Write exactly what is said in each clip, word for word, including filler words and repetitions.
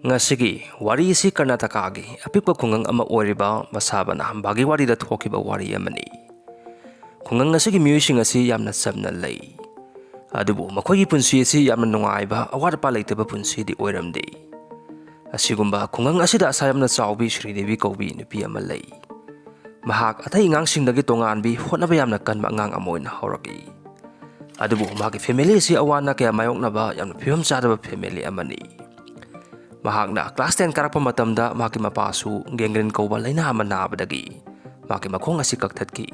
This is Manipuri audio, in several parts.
ꯉꯁꯤꯒꯤ ꯋꯥꯔꯤ ꯑꯁꯤ ꯀꯔꯅꯥꯇꯀꯥꯒꯤ ꯑꯄꯤꯛꯄ ꯈꯨꯡꯒꯪ ꯑꯃ ꯑꯣꯏꯔꯤꯕ ꯃꯁꯥꯕꯅ ꯚꯥꯒꯤꯋꯥꯔꯤꯗ ꯊꯣꯛꯈꯤꯕ ꯋꯥꯔꯤ ꯑꯃꯅꯤ꯫ ꯈꯨꯡꯒꯪ ꯑꯁꯤꯒꯤ ꯃꯤꯑꯣꯏꯁꯤꯡ ꯑꯁꯤ ꯌꯥꯝꯅ ꯆꯝꯅ ꯂꯩ꯫ ꯑꯗꯨꯕꯨ ꯃꯈꯣꯏꯒꯤ ꯄꯨꯟꯁꯤ ꯑꯁꯤ ꯌꯥꯝꯅ ꯅꯨꯡꯉꯥꯏꯕ, ꯑꯋꯥꯠ ꯑꯄꯥ ꯂꯩꯇꯕ ꯄꯨꯟꯁꯤꯗꯤ ꯑꯣꯏꯔꯝꯗꯦ꯫ ꯑꯁꯤꯒꯨꯝꯕ ꯈꯨꯡꯒꯪ ꯑꯁꯤꯗ ꯑꯁꯥ ꯌꯥꯝꯅ ꯆꯥꯎꯕꯤ ꯁ꯭ꯔꯤꯗꯦꯕꯤ ꯀꯧꯕꯤ ꯅꯨꯄꯤ ꯑꯃ ꯂꯩ꯫ ꯃꯍꯥꯛ ꯑꯇꯩ ꯑꯉꯥꯡꯁꯤꯡꯗꯒꯤ ꯇꯣꯉꯥꯟꯕꯤ, ꯍꯣꯠꯅꯕ ꯌꯥꯝꯅ ꯀꯟꯕ ꯑꯉꯥꯡ ꯑꯃ ꯑꯣꯏꯅ ꯍꯧꯔꯛꯏ꯫ ꯑꯗꯨꯕꯨ ꯃꯍꯥꯛꯀꯤ ꯐꯦꯃꯤꯂꯤ ꯑꯁꯤ ꯑꯋꯥ ꯑꯅꯥ ꯀꯌꯥ ꯃꯥꯌꯣꯛꯅꯕ ꯌꯥꯝꯅ ꯐꯤꯕꯝ ꯆꯥꯗꯕ ꯐꯦꯃꯤꯂꯤ ꯑꯃꯅꯤ꯫ ꯃꯍꯥꯛꯅ ꯀ꯭ꯂꯥꯁ ꯇꯦꯟ ꯀꯥꯔꯛꯄ ꯃꯇꯝꯗ ꯃꯍꯥꯛꯀꯤ ꯃꯄꯥꯁꯨ ꯒꯦꯡꯒ꯭ꯔꯤꯟ ꯀꯧꯕ ꯂꯥꯏꯅꯥ ꯑꯃ ꯅꯥꯕꯗꯒꯤ ꯃꯍꯥꯛꯀꯤ ꯃꯈꯣꯡ ꯑꯁꯤ ꯀꯛꯊꯠꯈꯤ꯫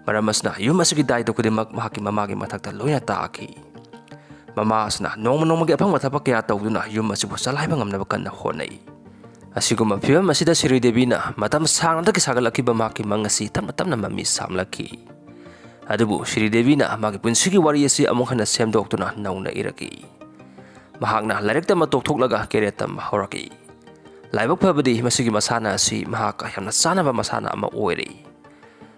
ꯃꯔꯝ ꯑꯁꯤꯅ ꯌꯨꯝ ꯑꯁꯤꯒꯤ ꯗꯥꯏꯇ ꯈꯨꯗꯤꯡꯃꯛ ꯃꯍꯥꯛꯀꯤ ꯃꯃꯥꯒꯤ ꯃꯊꯛꯇ ꯂꯣꯏꯅ ꯇꯥꯈꯤ꯫ ꯃꯃꯥ ꯑꯁꯤꯅ ꯅꯣꯡꯃ ꯅꯣꯡꯃꯒꯤ ꯑꯐꯪꯕ ꯊꯕꯛ ꯀꯌꯥ ꯇꯧꯗꯨꯅ ꯌꯨꯝ ꯑꯁꯤꯕꯨ ꯆꯂꯥꯏꯕ ꯉꯝꯅꯕ ꯀꯟꯅ ꯍꯣꯠꯅꯩ꯫ ꯑꯁꯤꯒꯨꯝꯕ ꯐꯤꯕꯝ ꯑꯁꯤꯗ ꯁ꯭ꯔꯤꯗꯦꯕꯤꯅ ꯃꯇꯝ ꯁꯥꯡꯅꯗꯒꯤ ꯁꯥꯒꯠꯂꯛꯈꯤꯕ ꯃꯍꯥꯛꯀꯤ ꯃꯪ ꯑꯁꯤ ꯇꯞꯅ ꯇꯞꯅ ꯃꯃꯤ ꯁꯥꯝꯂꯛꯈꯤ꯫ ꯑꯗꯨꯕꯨ ꯁ꯭ꯔꯤꯗꯦꯕꯤꯅ ꯃꯥꯒꯤ ꯄꯨꯟꯁꯤꯒꯤ ꯋꯥꯔꯤ ꯑꯁꯤ ꯑꯃꯨꯛ ꯍꯟꯅ ꯁꯦꯝꯗꯣꯛꯇꯨꯅ ꯅꯧꯅ ꯏꯔꯛꯏ꯫ ꯃꯍꯥꯛꯅ ꯂꯥꯏꯔꯤꯛ ꯇꯝꯕ ꯇꯣꯛꯊꯣꯛꯂꯒ ꯀꯦꯔꯦꯠ ꯇꯝꯕ ꯍꯧꯔꯛꯏ꯫ ꯂꯥꯏꯕꯛ ꯐꯕꯗꯤ ꯃꯁꯤꯒꯤ ꯃꯁꯥꯟꯅ ꯑꯁꯤ ꯃꯍꯥꯛꯀ ꯌꯥꯝꯅ ꯆꯥꯟꯅꯕ ꯃꯁꯥꯟꯅ ꯑꯃ ꯑꯣꯏꯔꯤ꯫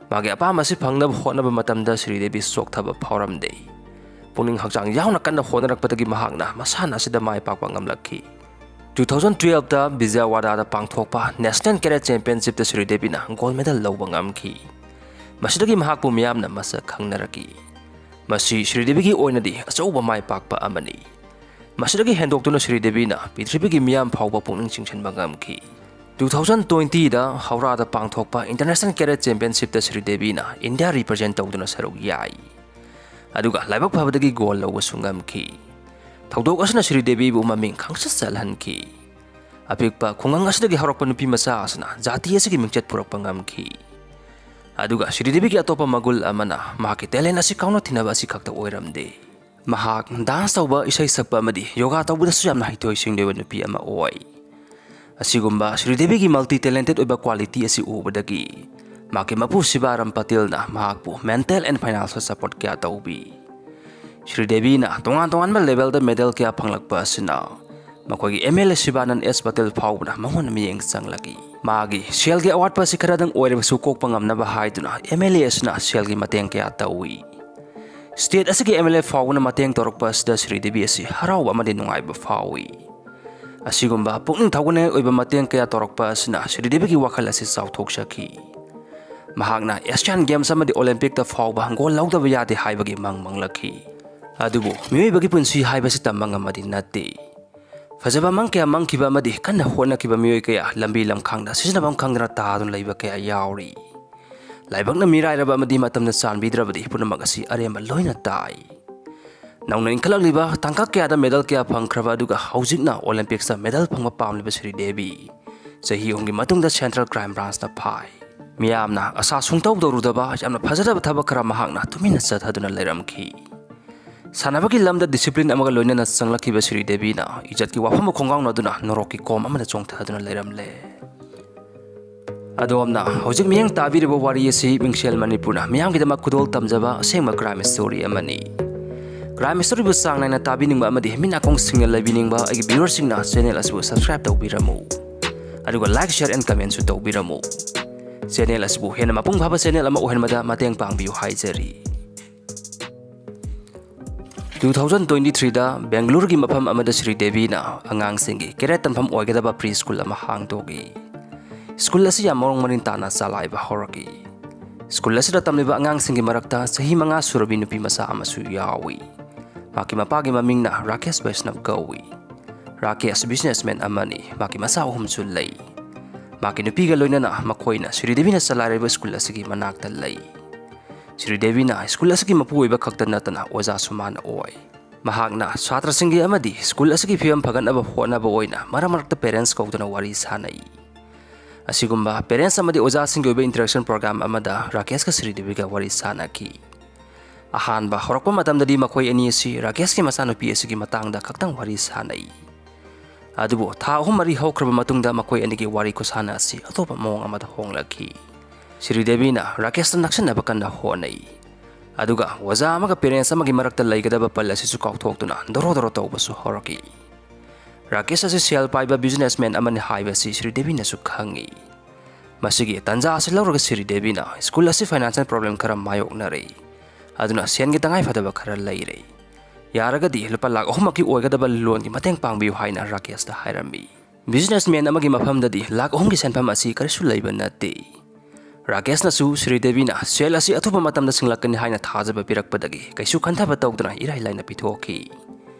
ꯃꯥꯒꯤ ꯑꯄꯥꯝꯕ ꯑꯁꯤ ꯐꯪꯅꯕ ꯍꯣꯠꯅꯕ ꯃꯇꯝꯗ ꯁ꯭ꯔꯤꯗꯦꯕꯤ ꯆꯣꯛꯊꯕ ꯐꯥꯎꯔꯝꯗꯦ꯫ ꯄꯨꯛꯅꯤꯡ ꯍꯛꯆꯥꯡ ꯌꯥꯎꯅ ꯀꯟꯅ ꯍꯣꯠꯅꯔꯛꯄꯗꯒꯤ ꯃꯍꯥꯛꯅ ꯃꯁꯥꯟꯅ ꯑꯁꯤꯗ ꯃꯥꯏ ꯄꯥꯛꯄ ꯉꯝꯂꯛꯈꯤ꯫ ꯇꯨ ꯊꯥꯎꯖꯟ ꯇꯨꯌꯦꯜꯞꯇ ꯕꯤꯖꯌꯋꯥꯗꯥꯗ ꯄꯥꯡꯊꯣꯛꯄ ꯅꯦꯁꯅꯦꯜ ꯀꯦꯔꯦꯠ ꯆꯦꯝꯄꯤꯌꯟꯁꯤꯞꯇ ꯁ꯭ꯔꯤꯗꯦꯕꯤꯅ ꯒꯣꯜ ꯃꯦꯗꯜ ꯂꯧꯕ ꯉꯝꯈꯤ꯫ ꯃꯁꯤꯗꯒꯤ ꯃꯍꯥꯛꯄꯨ ꯃꯤꯌꯥꯝꯅ ꯃꯁꯛ ꯈꯪꯅꯔꯛꯈꯤ꯫ ꯃꯁꯤ ꯁ꯭ꯔꯤꯗꯦꯕꯤꯒꯤ ꯑꯣꯏꯅꯗꯤ ꯑꯆꯧꯕ ꯃꯥꯏ ꯄꯥꯛꯄ ꯑꯃꯅꯤ꯫ ꯃꯁꯤꯗꯒꯤ ꯍꯦꯟꯗꯣꯛꯇꯨꯅ ꯁ꯭ꯔꯤꯗꯦꯕꯤꯅ ꯄ꯭ꯔꯤꯊꯤꯕꯤꯒꯤ ꯃꯤꯌꯥꯝ ꯐꯥꯎꯕ ꯄꯨꯛꯅꯤꯡ ꯆꯤꯡꯁꯤꯟꯕ ꯉꯝꯈꯤ꯫ ꯇꯨ ꯊꯥꯎꯖꯟ ꯇ꯭ꯋꯦꯟꯇꯤꯗ ꯍꯧꯔꯥꯗ ꯄꯥꯡꯊꯣꯛꯄ ꯏꯟꯇꯔꯅꯦꯁꯅꯦꯜ ꯀꯦꯔꯦꯠ ꯆꯦꯝꯄꯤꯌꯟꯁꯤꯞꯇ ꯁ꯭ꯔꯤꯗꯦꯕꯤꯅ ꯏꯟꯗꯤꯌꯥ ꯔꯤꯄ꯭ꯔꯖꯦꯟ ꯇꯧꯗꯨꯅ ꯁꯔꯨꯛ ꯌꯥꯏ꯫ ꯑꯗꯨꯒ ꯂꯥꯏꯕꯛ ꯐꯕꯗꯒꯤ ꯒꯣꯜ ꯂꯧꯕꯁꯨ ꯉꯝꯈꯤ꯫ ꯊꯧꯗꯣꯛ ꯑꯁꯤꯅ ꯁ꯭ꯔꯤꯗꯦꯕꯤꯕꯨ ꯃꯃꯤꯡ ꯈꯪꯁꯠ ꯆꯠꯍꯟꯈꯤ꯫ ꯑꯄꯤꯛꯄ ꯈꯨꯡꯒꯪ ꯑꯁꯤꯗꯒꯤ ꯍꯧꯔꯛꯄ ꯅꯨꯄꯤ ꯃꯆꯥ ꯑꯁꯤꯅ ꯖꯥꯇꯤ ꯑꯁꯤꯒꯤ ꯃꯤꯡꯆꯠ ꯄꯨꯔꯛꯄ ꯉꯝꯈꯤ꯫ ꯑꯗꯨꯒ ꯁ꯭ꯔꯤꯗꯦꯕꯤꯒꯤ ꯑꯇꯣꯞꯄ ꯃꯒꯨꯜ ꯑꯃꯅ ꯃꯍꯥꯛꯀꯤ ꯇꯦꯂꯦꯟ ꯑꯁꯤ ꯀꯥꯎꯅ ꯊꯤꯅꯕ ꯑꯁꯤ ꯈꯛꯇ ꯑꯣꯏꯔꯝꯗꯦ꯫ ꯃꯍꯥꯛ ꯗꯥꯟꯁ ꯇꯧꯕ, ꯏꯁꯩ ꯁꯛꯄ ꯑꯃꯗꯤ ꯌꯣꯒꯥ ꯇꯧꯕꯗꯁꯨ ꯌꯥꯝꯅ ꯍꯩꯊꯣꯏ ꯁꯤꯡꯊꯣꯏꯕ ꯅꯨꯄꯤ ꯑꯃ ꯑꯣꯏ꯫ ꯑꯁꯤꯒꯨꯝꯕ ꯁ꯭ꯔꯤꯗꯦꯕꯤꯒꯤ ꯃꯜꯇꯤ ꯇꯦꯂꯦꯟꯇꯦꯠ ꯑꯣꯏꯕ ꯀ꯭ꯋꯥꯂꯤꯇꯤ ꯑꯁꯤ ꯎꯕꯗꯒꯤ ꯃꯍꯥꯛꯀꯤ ꯃꯄꯨ ꯁꯤꯕꯥꯔꯥꯝ ꯄꯇꯦꯜꯅ ꯃꯍꯥꯛꯄꯨ ꯃꯦꯟꯇꯦꯜ ꯑꯦꯟ ꯐꯥꯏꯅꯥꯟꯁꯤꯌꯦꯜ ꯁꯄꯣꯔꯠ ꯀꯌꯥ ꯇꯧꯕꯤ꯫ ꯁ꯭ꯔꯤꯗꯦꯕꯤꯅ ꯇꯣꯉꯥꯟ ꯇꯣꯉꯥꯟꯕ ꯂꯦꯚꯦꯜꯗ ꯃꯦꯗꯜ ꯀꯌꯥ ꯐꯪꯂꯛꯄ ꯑꯁꯤꯅ ꯃꯈꯣꯏꯒꯤ ꯑꯦꯝ ꯑꯦꯜ ꯑꯦ ꯁꯤꯕꯥꯅꯟ ꯑꯦꯁ ꯄꯇꯦꯜ ꯐꯥꯎꯕꯅ ꯃꯉꯣꯟꯗ ꯃꯤꯠꯌꯦꯡ ꯆꯪꯂꯛꯏ꯫ ꯃꯥꯒꯤ ꯁꯦꯜꯒꯤ ꯑꯋꯥꯠꯄ ꯑꯁꯤ ꯈꯔꯗꯪ ꯑꯣꯏꯔꯕꯁꯨ ꯀꯣꯛꯄ ꯉꯝꯅꯕ ꯍꯥꯏꯗꯨꯅ ꯑꯦꯝ ꯑꯦꯜ ꯑꯦ ꯑꯁꯤꯅ ꯁꯦꯜꯒꯤ ꯃꯇꯦꯡ ꯀꯌꯥ ꯇꯧꯏ꯫ ꯁ꯭ꯇꯦꯠ ꯑꯁꯤꯒꯤ ꯑꯦꯝ ꯑꯦꯜ ꯑꯦ ꯐꯥꯎꯕꯅ ꯃꯇꯦꯡ ꯇꯧꯔꯛꯄ ꯑꯁꯤꯗ ꯁ꯭ꯔꯤꯗꯦꯕꯤ ꯑꯁꯤ ꯍꯔꯥꯎꯕ ꯑꯃꯗꯤ ꯅꯨꯡꯉꯥꯏꯕ ꯐꯥꯎꯏ꯫ ꯑꯁꯤꯒꯨꯝꯕ ꯄꯨꯛꯅꯤꯡ ꯊꯧꯒꯠꯅꯤꯡꯉꯥꯏ ꯑꯣꯏꯕ ꯃꯇꯦꯡ ꯀꯌꯥ ꯇꯧꯔꯛꯄ ꯑꯁꯤꯅ ꯁ꯭ꯔꯤꯗꯦꯕꯤꯒꯤ ꯋꯥꯈꯜ ꯑꯁꯤ ꯆꯥꯎꯊꯣꯛꯆꯈꯤ꯫ ꯃꯍꯥꯛꯅ Asian Games ꯑꯃꯗꯤ Olympic ꯇ ꯐꯥꯎꯕ ꯒꯣꯜ ꯂꯧꯗꯕ ꯌꯥꯗꯦ ꯍꯥꯏꯕꯒꯤ ꯃꯪ ꯃꯪꯂꯛꯈꯤ꯫ ꯑꯗꯨꯕꯨ ꯃꯤꯑꯣꯏꯕꯒꯤ ꯄꯨꯟꯁꯤ ꯍꯥꯏꯕꯁꯤ ꯇꯝꯕ ꯉꯝꯕꯗꯤ ꯅꯠꯇꯦ꯫ ꯐꯖꯕ ꯃꯪ ꯀꯌꯥ ꯃꯪꯈꯤꯕ ꯑꯃꯗꯤ ꯀꯟꯅ ꯍꯣꯠꯅꯈꯤꯕ ꯃꯤꯑꯣꯏ ꯀꯌꯥ ꯂꯝꯕꯤ ꯂꯝꯈꯥꯡꯗ ꯁꯤꯖꯤꯟꯅꯐꯝ ꯈꯪꯗꯅ ꯇꯥꯗꯨꯅ ꯂꯩꯕ ꯀꯌꯥ ꯌꯥꯎꯔꯤ꯫ ꯂꯥꯏꯕꯛꯅ ꯃꯤꯔꯥꯏꯔꯕ ꯑꯃꯗꯤ ꯃꯇꯝꯅ ꯆꯥꯟꯕꯤꯗ꯭ꯔꯕꯗꯤ ꯄꯨꯝꯅꯃꯛ ꯑꯁꯤ ꯑꯔꯦꯝꯕ ꯂꯣꯏꯅ ꯇꯥꯏ꯫ ꯅꯧꯅ ꯏꯟꯈꯠꯂꯛꯂꯤꯕ ꯇꯥꯡꯀꯛ ꯀꯌꯥꯗ medal ꯀꯌꯥ ꯐꯪꯈ꯭ꯔꯕ ꯑꯗꯨꯒ ꯍꯧꯖꯤꯛꯅ Olympics ꯇ medal ꯐꯪꯕ ꯄꯥꯝꯂꯤꯕ ꯁ꯭ꯔꯤꯗꯦꯕꯤ ꯆꯍꯤ ꯑꯍꯨꯝꯒꯤ ꯃꯇꯨꯡꯗ Central Crime Branch ꯅ ꯐꯥꯏ꯫ ꯃꯤꯌꯥꯝꯅ ꯑꯁꯥ ꯁꯨꯡꯇꯧ ꯇꯧꯔꯨꯗꯕ ꯌꯥꯝꯅ ꯐꯖꯗꯕ ꯊꯕꯛ ꯈꯔ ꯃꯍꯥꯛꯅ ꯇꯨꯃꯤꯟꯅ ꯆꯠꯊꯗꯨꯅ ꯂꯩꯔꯝꯈꯤ꯫ ꯁꯥꯟꯅꯕꯒꯤ ꯂꯝꯗ discipline ꯑꯃꯒ ꯂꯣꯏꯅꯅ ꯆꯪꯂꯛꯈꯤꯕ ꯁ꯭ꯔꯤꯗꯦꯕꯤꯅ ꯏꯖꯠꯀꯤ ꯋꯥꯐꯝꯕꯨ ꯈꯣꯡꯒꯥꯎꯅꯗꯨꯅ ꯅꯣꯔꯣꯛꯀꯤ ꯀꯣꯝ ꯑꯃꯗ ꯆꯣꯡꯊꯗꯨꯅ ꯂꯩꯔꯝꯂꯦ꯫ ꯑꯗꯣꯝꯅ ꯍꯧꯖꯤꯛ ꯃꯤꯠꯌꯦꯡ ꯇꯥꯕꯤꯔꯤꯕ ꯋꯥꯔꯤ ꯑꯁꯤ ꯃꯤꯡꯁꯦꯜ ꯃꯅꯤꯄꯨꯔꯅ ꯃꯤꯌꯥꯝꯒꯤꯗꯃꯛ ꯈꯨꯗꯣꯜ ꯇꯝꯖꯕ ꯑꯁꯦꯡꯕ crime story ꯑꯃꯅꯤ꯫ Crime story ꯕꯨ ꯆꯥꯡ ꯅꯥꯏꯅ ꯇꯥꯕꯤꯅꯤꯡꯕ ꯑꯃꯗꯤ ꯃꯤꯠ ꯅꯥꯀꯣꯡ ꯁꯤꯡꯅ ꯂꯩꯕꯤꯅꯤꯡꯕ ꯑꯩꯒꯤ viewer ꯁꯤꯡꯅ channel ꯑꯁꯤꯕꯨ subscribe ꯇꯧꯕꯤꯔꯝꯃꯨ꯫ ꯑꯗꯨꯒ like, share and comment ꯁꯨ ꯇꯧꯕꯤꯔꯝꯃꯨ꯫ Channel ꯑꯁꯤꯕꯨ ꯍꯦꯟꯅ ꯃꯄꯨꯡ ꯐꯥꯕ channel ꯑꯃ ꯑꯣꯏꯍꯟꯕꯗ ꯃꯇꯦꯡ ꯄꯥꯡꯕꯤꯌꯨ ꯍꯥꯏꯖꯔꯤ꯫ Two thousand twenty three ꯗ ꯕꯦꯡꯒꯂꯨꯔꯨꯒꯤ ꯃꯐꯝ ꯑꯃꯗ ꯁ꯭ꯔꯤꯗꯦꯕꯤꯅ ꯑꯉꯥꯡꯁꯤꯡꯒꯤ career ꯇꯝꯐꯝ ꯑꯣꯏꯒꯗꯕ pre school ꯑꯃ ꯍꯥꯡꯗꯣꯛꯏ꯫ School ꯑꯁꯤ ꯌꯥꯝ ꯃꯑꯣꯡ ꯃꯔꯤꯟ ꯇꯥꯅ ꯆꯂꯥꯏꯕ ꯍꯧꯔꯛꯏ꯫ School ꯑꯁꯤꯗ ꯇꯝꯂꯤꯕ ꯑꯉꯥꯡꯁꯤꯡꯒꯤ ꯃꯔꯛꯇ ꯆꯍꯤ ꯃꯉꯥ ꯁꯨꯔꯕꯤ ꯅꯨꯄꯤ ꯃꯆꯥ ꯑꯃꯁꯨ ꯌꯥꯎꯏ꯫ ꯃꯍꯥꯛꯀꯤ ꯃꯄꯥꯒꯤ ꯃꯃꯤꯡꯅ ꯔꯥꯀꯦꯁ ꯕꯩꯁꯅꯕ ꯀꯧꯏ꯫ ꯔꯥꯀꯦꯁ businessman ꯑꯃꯅꯤ꯫ ꯃꯍꯥꯛꯀꯤ ꯃꯆꯥ ꯑꯍꯨꯝꯁꯨ ꯂꯩ꯫ ꯃꯍꯥꯛꯀꯤ ꯅꯨꯄꯤꯒ ꯂꯣꯏꯅꯅ ꯃꯈꯣꯏꯅ ꯁ꯭ꯔꯤꯗꯦꯕꯤꯅ ꯆꯂꯥꯏꯔꯤꯕ school ꯑꯁꯤꯒꯤ ꯃꯅꯥꯛꯇ ꯂꯩ꯫ ꯁ꯭ꯔꯤꯗꯦꯕꯤꯅ school ꯑꯁꯤꯒꯤ ꯃꯄꯨ ꯑꯣꯏꯕ ꯈꯛꯇ ꯅꯠꯇꯅ ꯑꯣꯖꯥꯁꯨ ꯃꯥꯅ ꯑꯣꯏ꯫ ꯃꯍꯥꯛꯅ ꯁꯥꯇ꯭ꯔꯁꯤꯡꯒꯤ ꯑꯃꯗꯤ school ꯑꯁꯤꯒꯤ ꯐꯤꯕꯝ ꯐꯒꯠꯅꯕ ꯍꯣꯠꯅꯕ ꯑꯣꯏꯅ ꯃꯔꯛ ꯃꯔꯛꯇ parents ꯀꯧꯗꯨꯅ ꯋꯥꯔꯤ ꯁꯥꯅꯩ꯫ ꯑꯁꯤꯒꯨꯝꯕ parents ꯑꯃꯗꯤ ꯑꯣꯖꯥꯁꯤꯡꯒꯤ ꯑꯣꯏꯕ interaction program ꯑꯃꯗ ꯔꯥꯀꯦꯁꯀ ꯁ꯭ꯔꯤꯗꯦꯕꯤꯒ ꯋꯥꯔꯤ ꯁꯥꯅꯈꯤ꯫ ꯑꯍꯥꯟꯕ ꯍꯧꯔꯛꯄ ꯃꯇꯝꯗꯗꯤ ꯃꯈꯣꯏ ꯑꯅꯤ ꯑꯁꯤ ꯔꯥꯀꯦꯁꯀꯤ ꯃꯆꯥꯅꯨꯄꯤ ꯑꯁꯤꯒꯤ ꯃꯇꯥꯡꯗ ꯈꯛꯇꯪ ꯋꯥꯔꯤ ꯁꯥꯅꯩ꯫ ꯑꯗꯨꯕꯨ ꯊꯥ ꯑꯍꯨꯝ ꯃꯔꯤ ꯍꯧꯈ꯭ꯔꯕ ꯃꯇꯨꯡꯗ ꯃꯈꯣꯏ ꯑꯅꯤꯒꯤ ꯋꯥꯔꯤ ꯈꯨꯁꯥꯟꯅ ꯑꯁꯤ ꯑꯇꯣꯞꯄ ꯃꯑꯣꯡ ꯑꯃꯗ ꯍꯣꯡꯂꯛꯈꯤ꯫ ꯁ꯭ꯔꯤꯗꯦꯕꯤꯅ ꯔꯥꯀꯦꯁꯇ ꯅꯛꯁꯤꯟꯅꯕ ꯀꯟꯅ ꯍꯣꯠꯅꯩ꯫ ꯑꯗꯨꯒ ꯑꯣꯖꯥ ꯑꯃꯒ parents ꯑꯃꯒꯤ ꯃꯔꯛꯇ ꯂꯩꯒꯗꯕ ꯄꯜ ꯑꯁꯤꯁꯨ ꯀꯥꯎꯊꯣꯛꯇꯨꯅ ꯗꯣꯔꯣ ꯗꯣꯔꯣ ꯇꯧꯕꯁꯨ ꯍꯧꯔꯛꯏ꯫ ꯔꯥꯀꯦꯁ ꯑꯁꯤ ꯁꯦꯜ ꯄꯥꯏꯕ businessman ꯑꯃꯅꯤ ꯍꯥꯏꯕꯁꯤ ꯁ꯭ꯔꯤꯗꯦꯕꯤꯅꯁꯨ ꯈꯪꯏ꯫ ꯃꯁꯤꯒꯤ ꯇꯥꯟꯖꯥ ꯑꯁꯤ ꯂꯧꯔꯒ ꯁ꯭ꯔꯤꯗꯦꯕꯤꯅ school ꯑꯁꯤ financial problem ꯈꯔ ꯃꯥꯌꯣꯛꯅꯔꯦ꯫ ꯑꯗꯨꯅ ꯁꯦꯟꯒꯤ ꯇꯉꯥꯏ ꯐꯗꯕ ꯈꯔ ꯂꯩꯔꯦ꯫ ꯌꯥꯔꯒꯗꯤ ꯂꯨꯄꯥ ꯂꯥꯈ ꯑꯍꯨꯝꯃꯛꯀꯤ ꯑꯣꯏꯒꯗꯕ ꯂꯣꯟꯒꯤ ꯃꯇꯦꯡ ꯄꯥꯡꯕꯤꯌꯨ ꯍꯥꯏꯅ ꯔꯥꯀꯦꯁꯇ ꯍꯥꯏꯔꯝꯃꯤ꯫ ꯕꯤꯖꯤꯅꯦꯁꯃꯦꯟ ꯑꯃꯒꯤ ꯃꯐꯝꯗꯗꯤ ꯂꯥꯈ ꯑꯍꯨꯝꯒꯤ ꯁꯦꯟꯐꯝ ꯑꯁꯤ ꯀꯔꯤꯁꯨ ꯂꯩꯕ ꯅꯠꯇꯦ꯫ ꯔꯥꯀꯦꯁꯅꯁꯨ ꯁ꯭ꯔꯤꯗꯦꯕꯤꯅ ꯁꯦꯜ ꯑꯁꯤ ꯑꯊꯨꯕ ꯃꯇꯝꯗ ꯁꯤꯡꯂꯛꯀꯅꯤ ꯍꯥꯏꯅ ꯊꯥꯖꯕ ꯄꯤꯔꯛꯄꯗꯒꯤ ꯀꯩꯁꯨ ꯈꯟꯊꯕ ꯇꯧꯗꯅ ꯏꯔꯥꯏ ꯂꯥꯏꯅ ꯄꯤꯊꯣꯛꯈꯤ꯫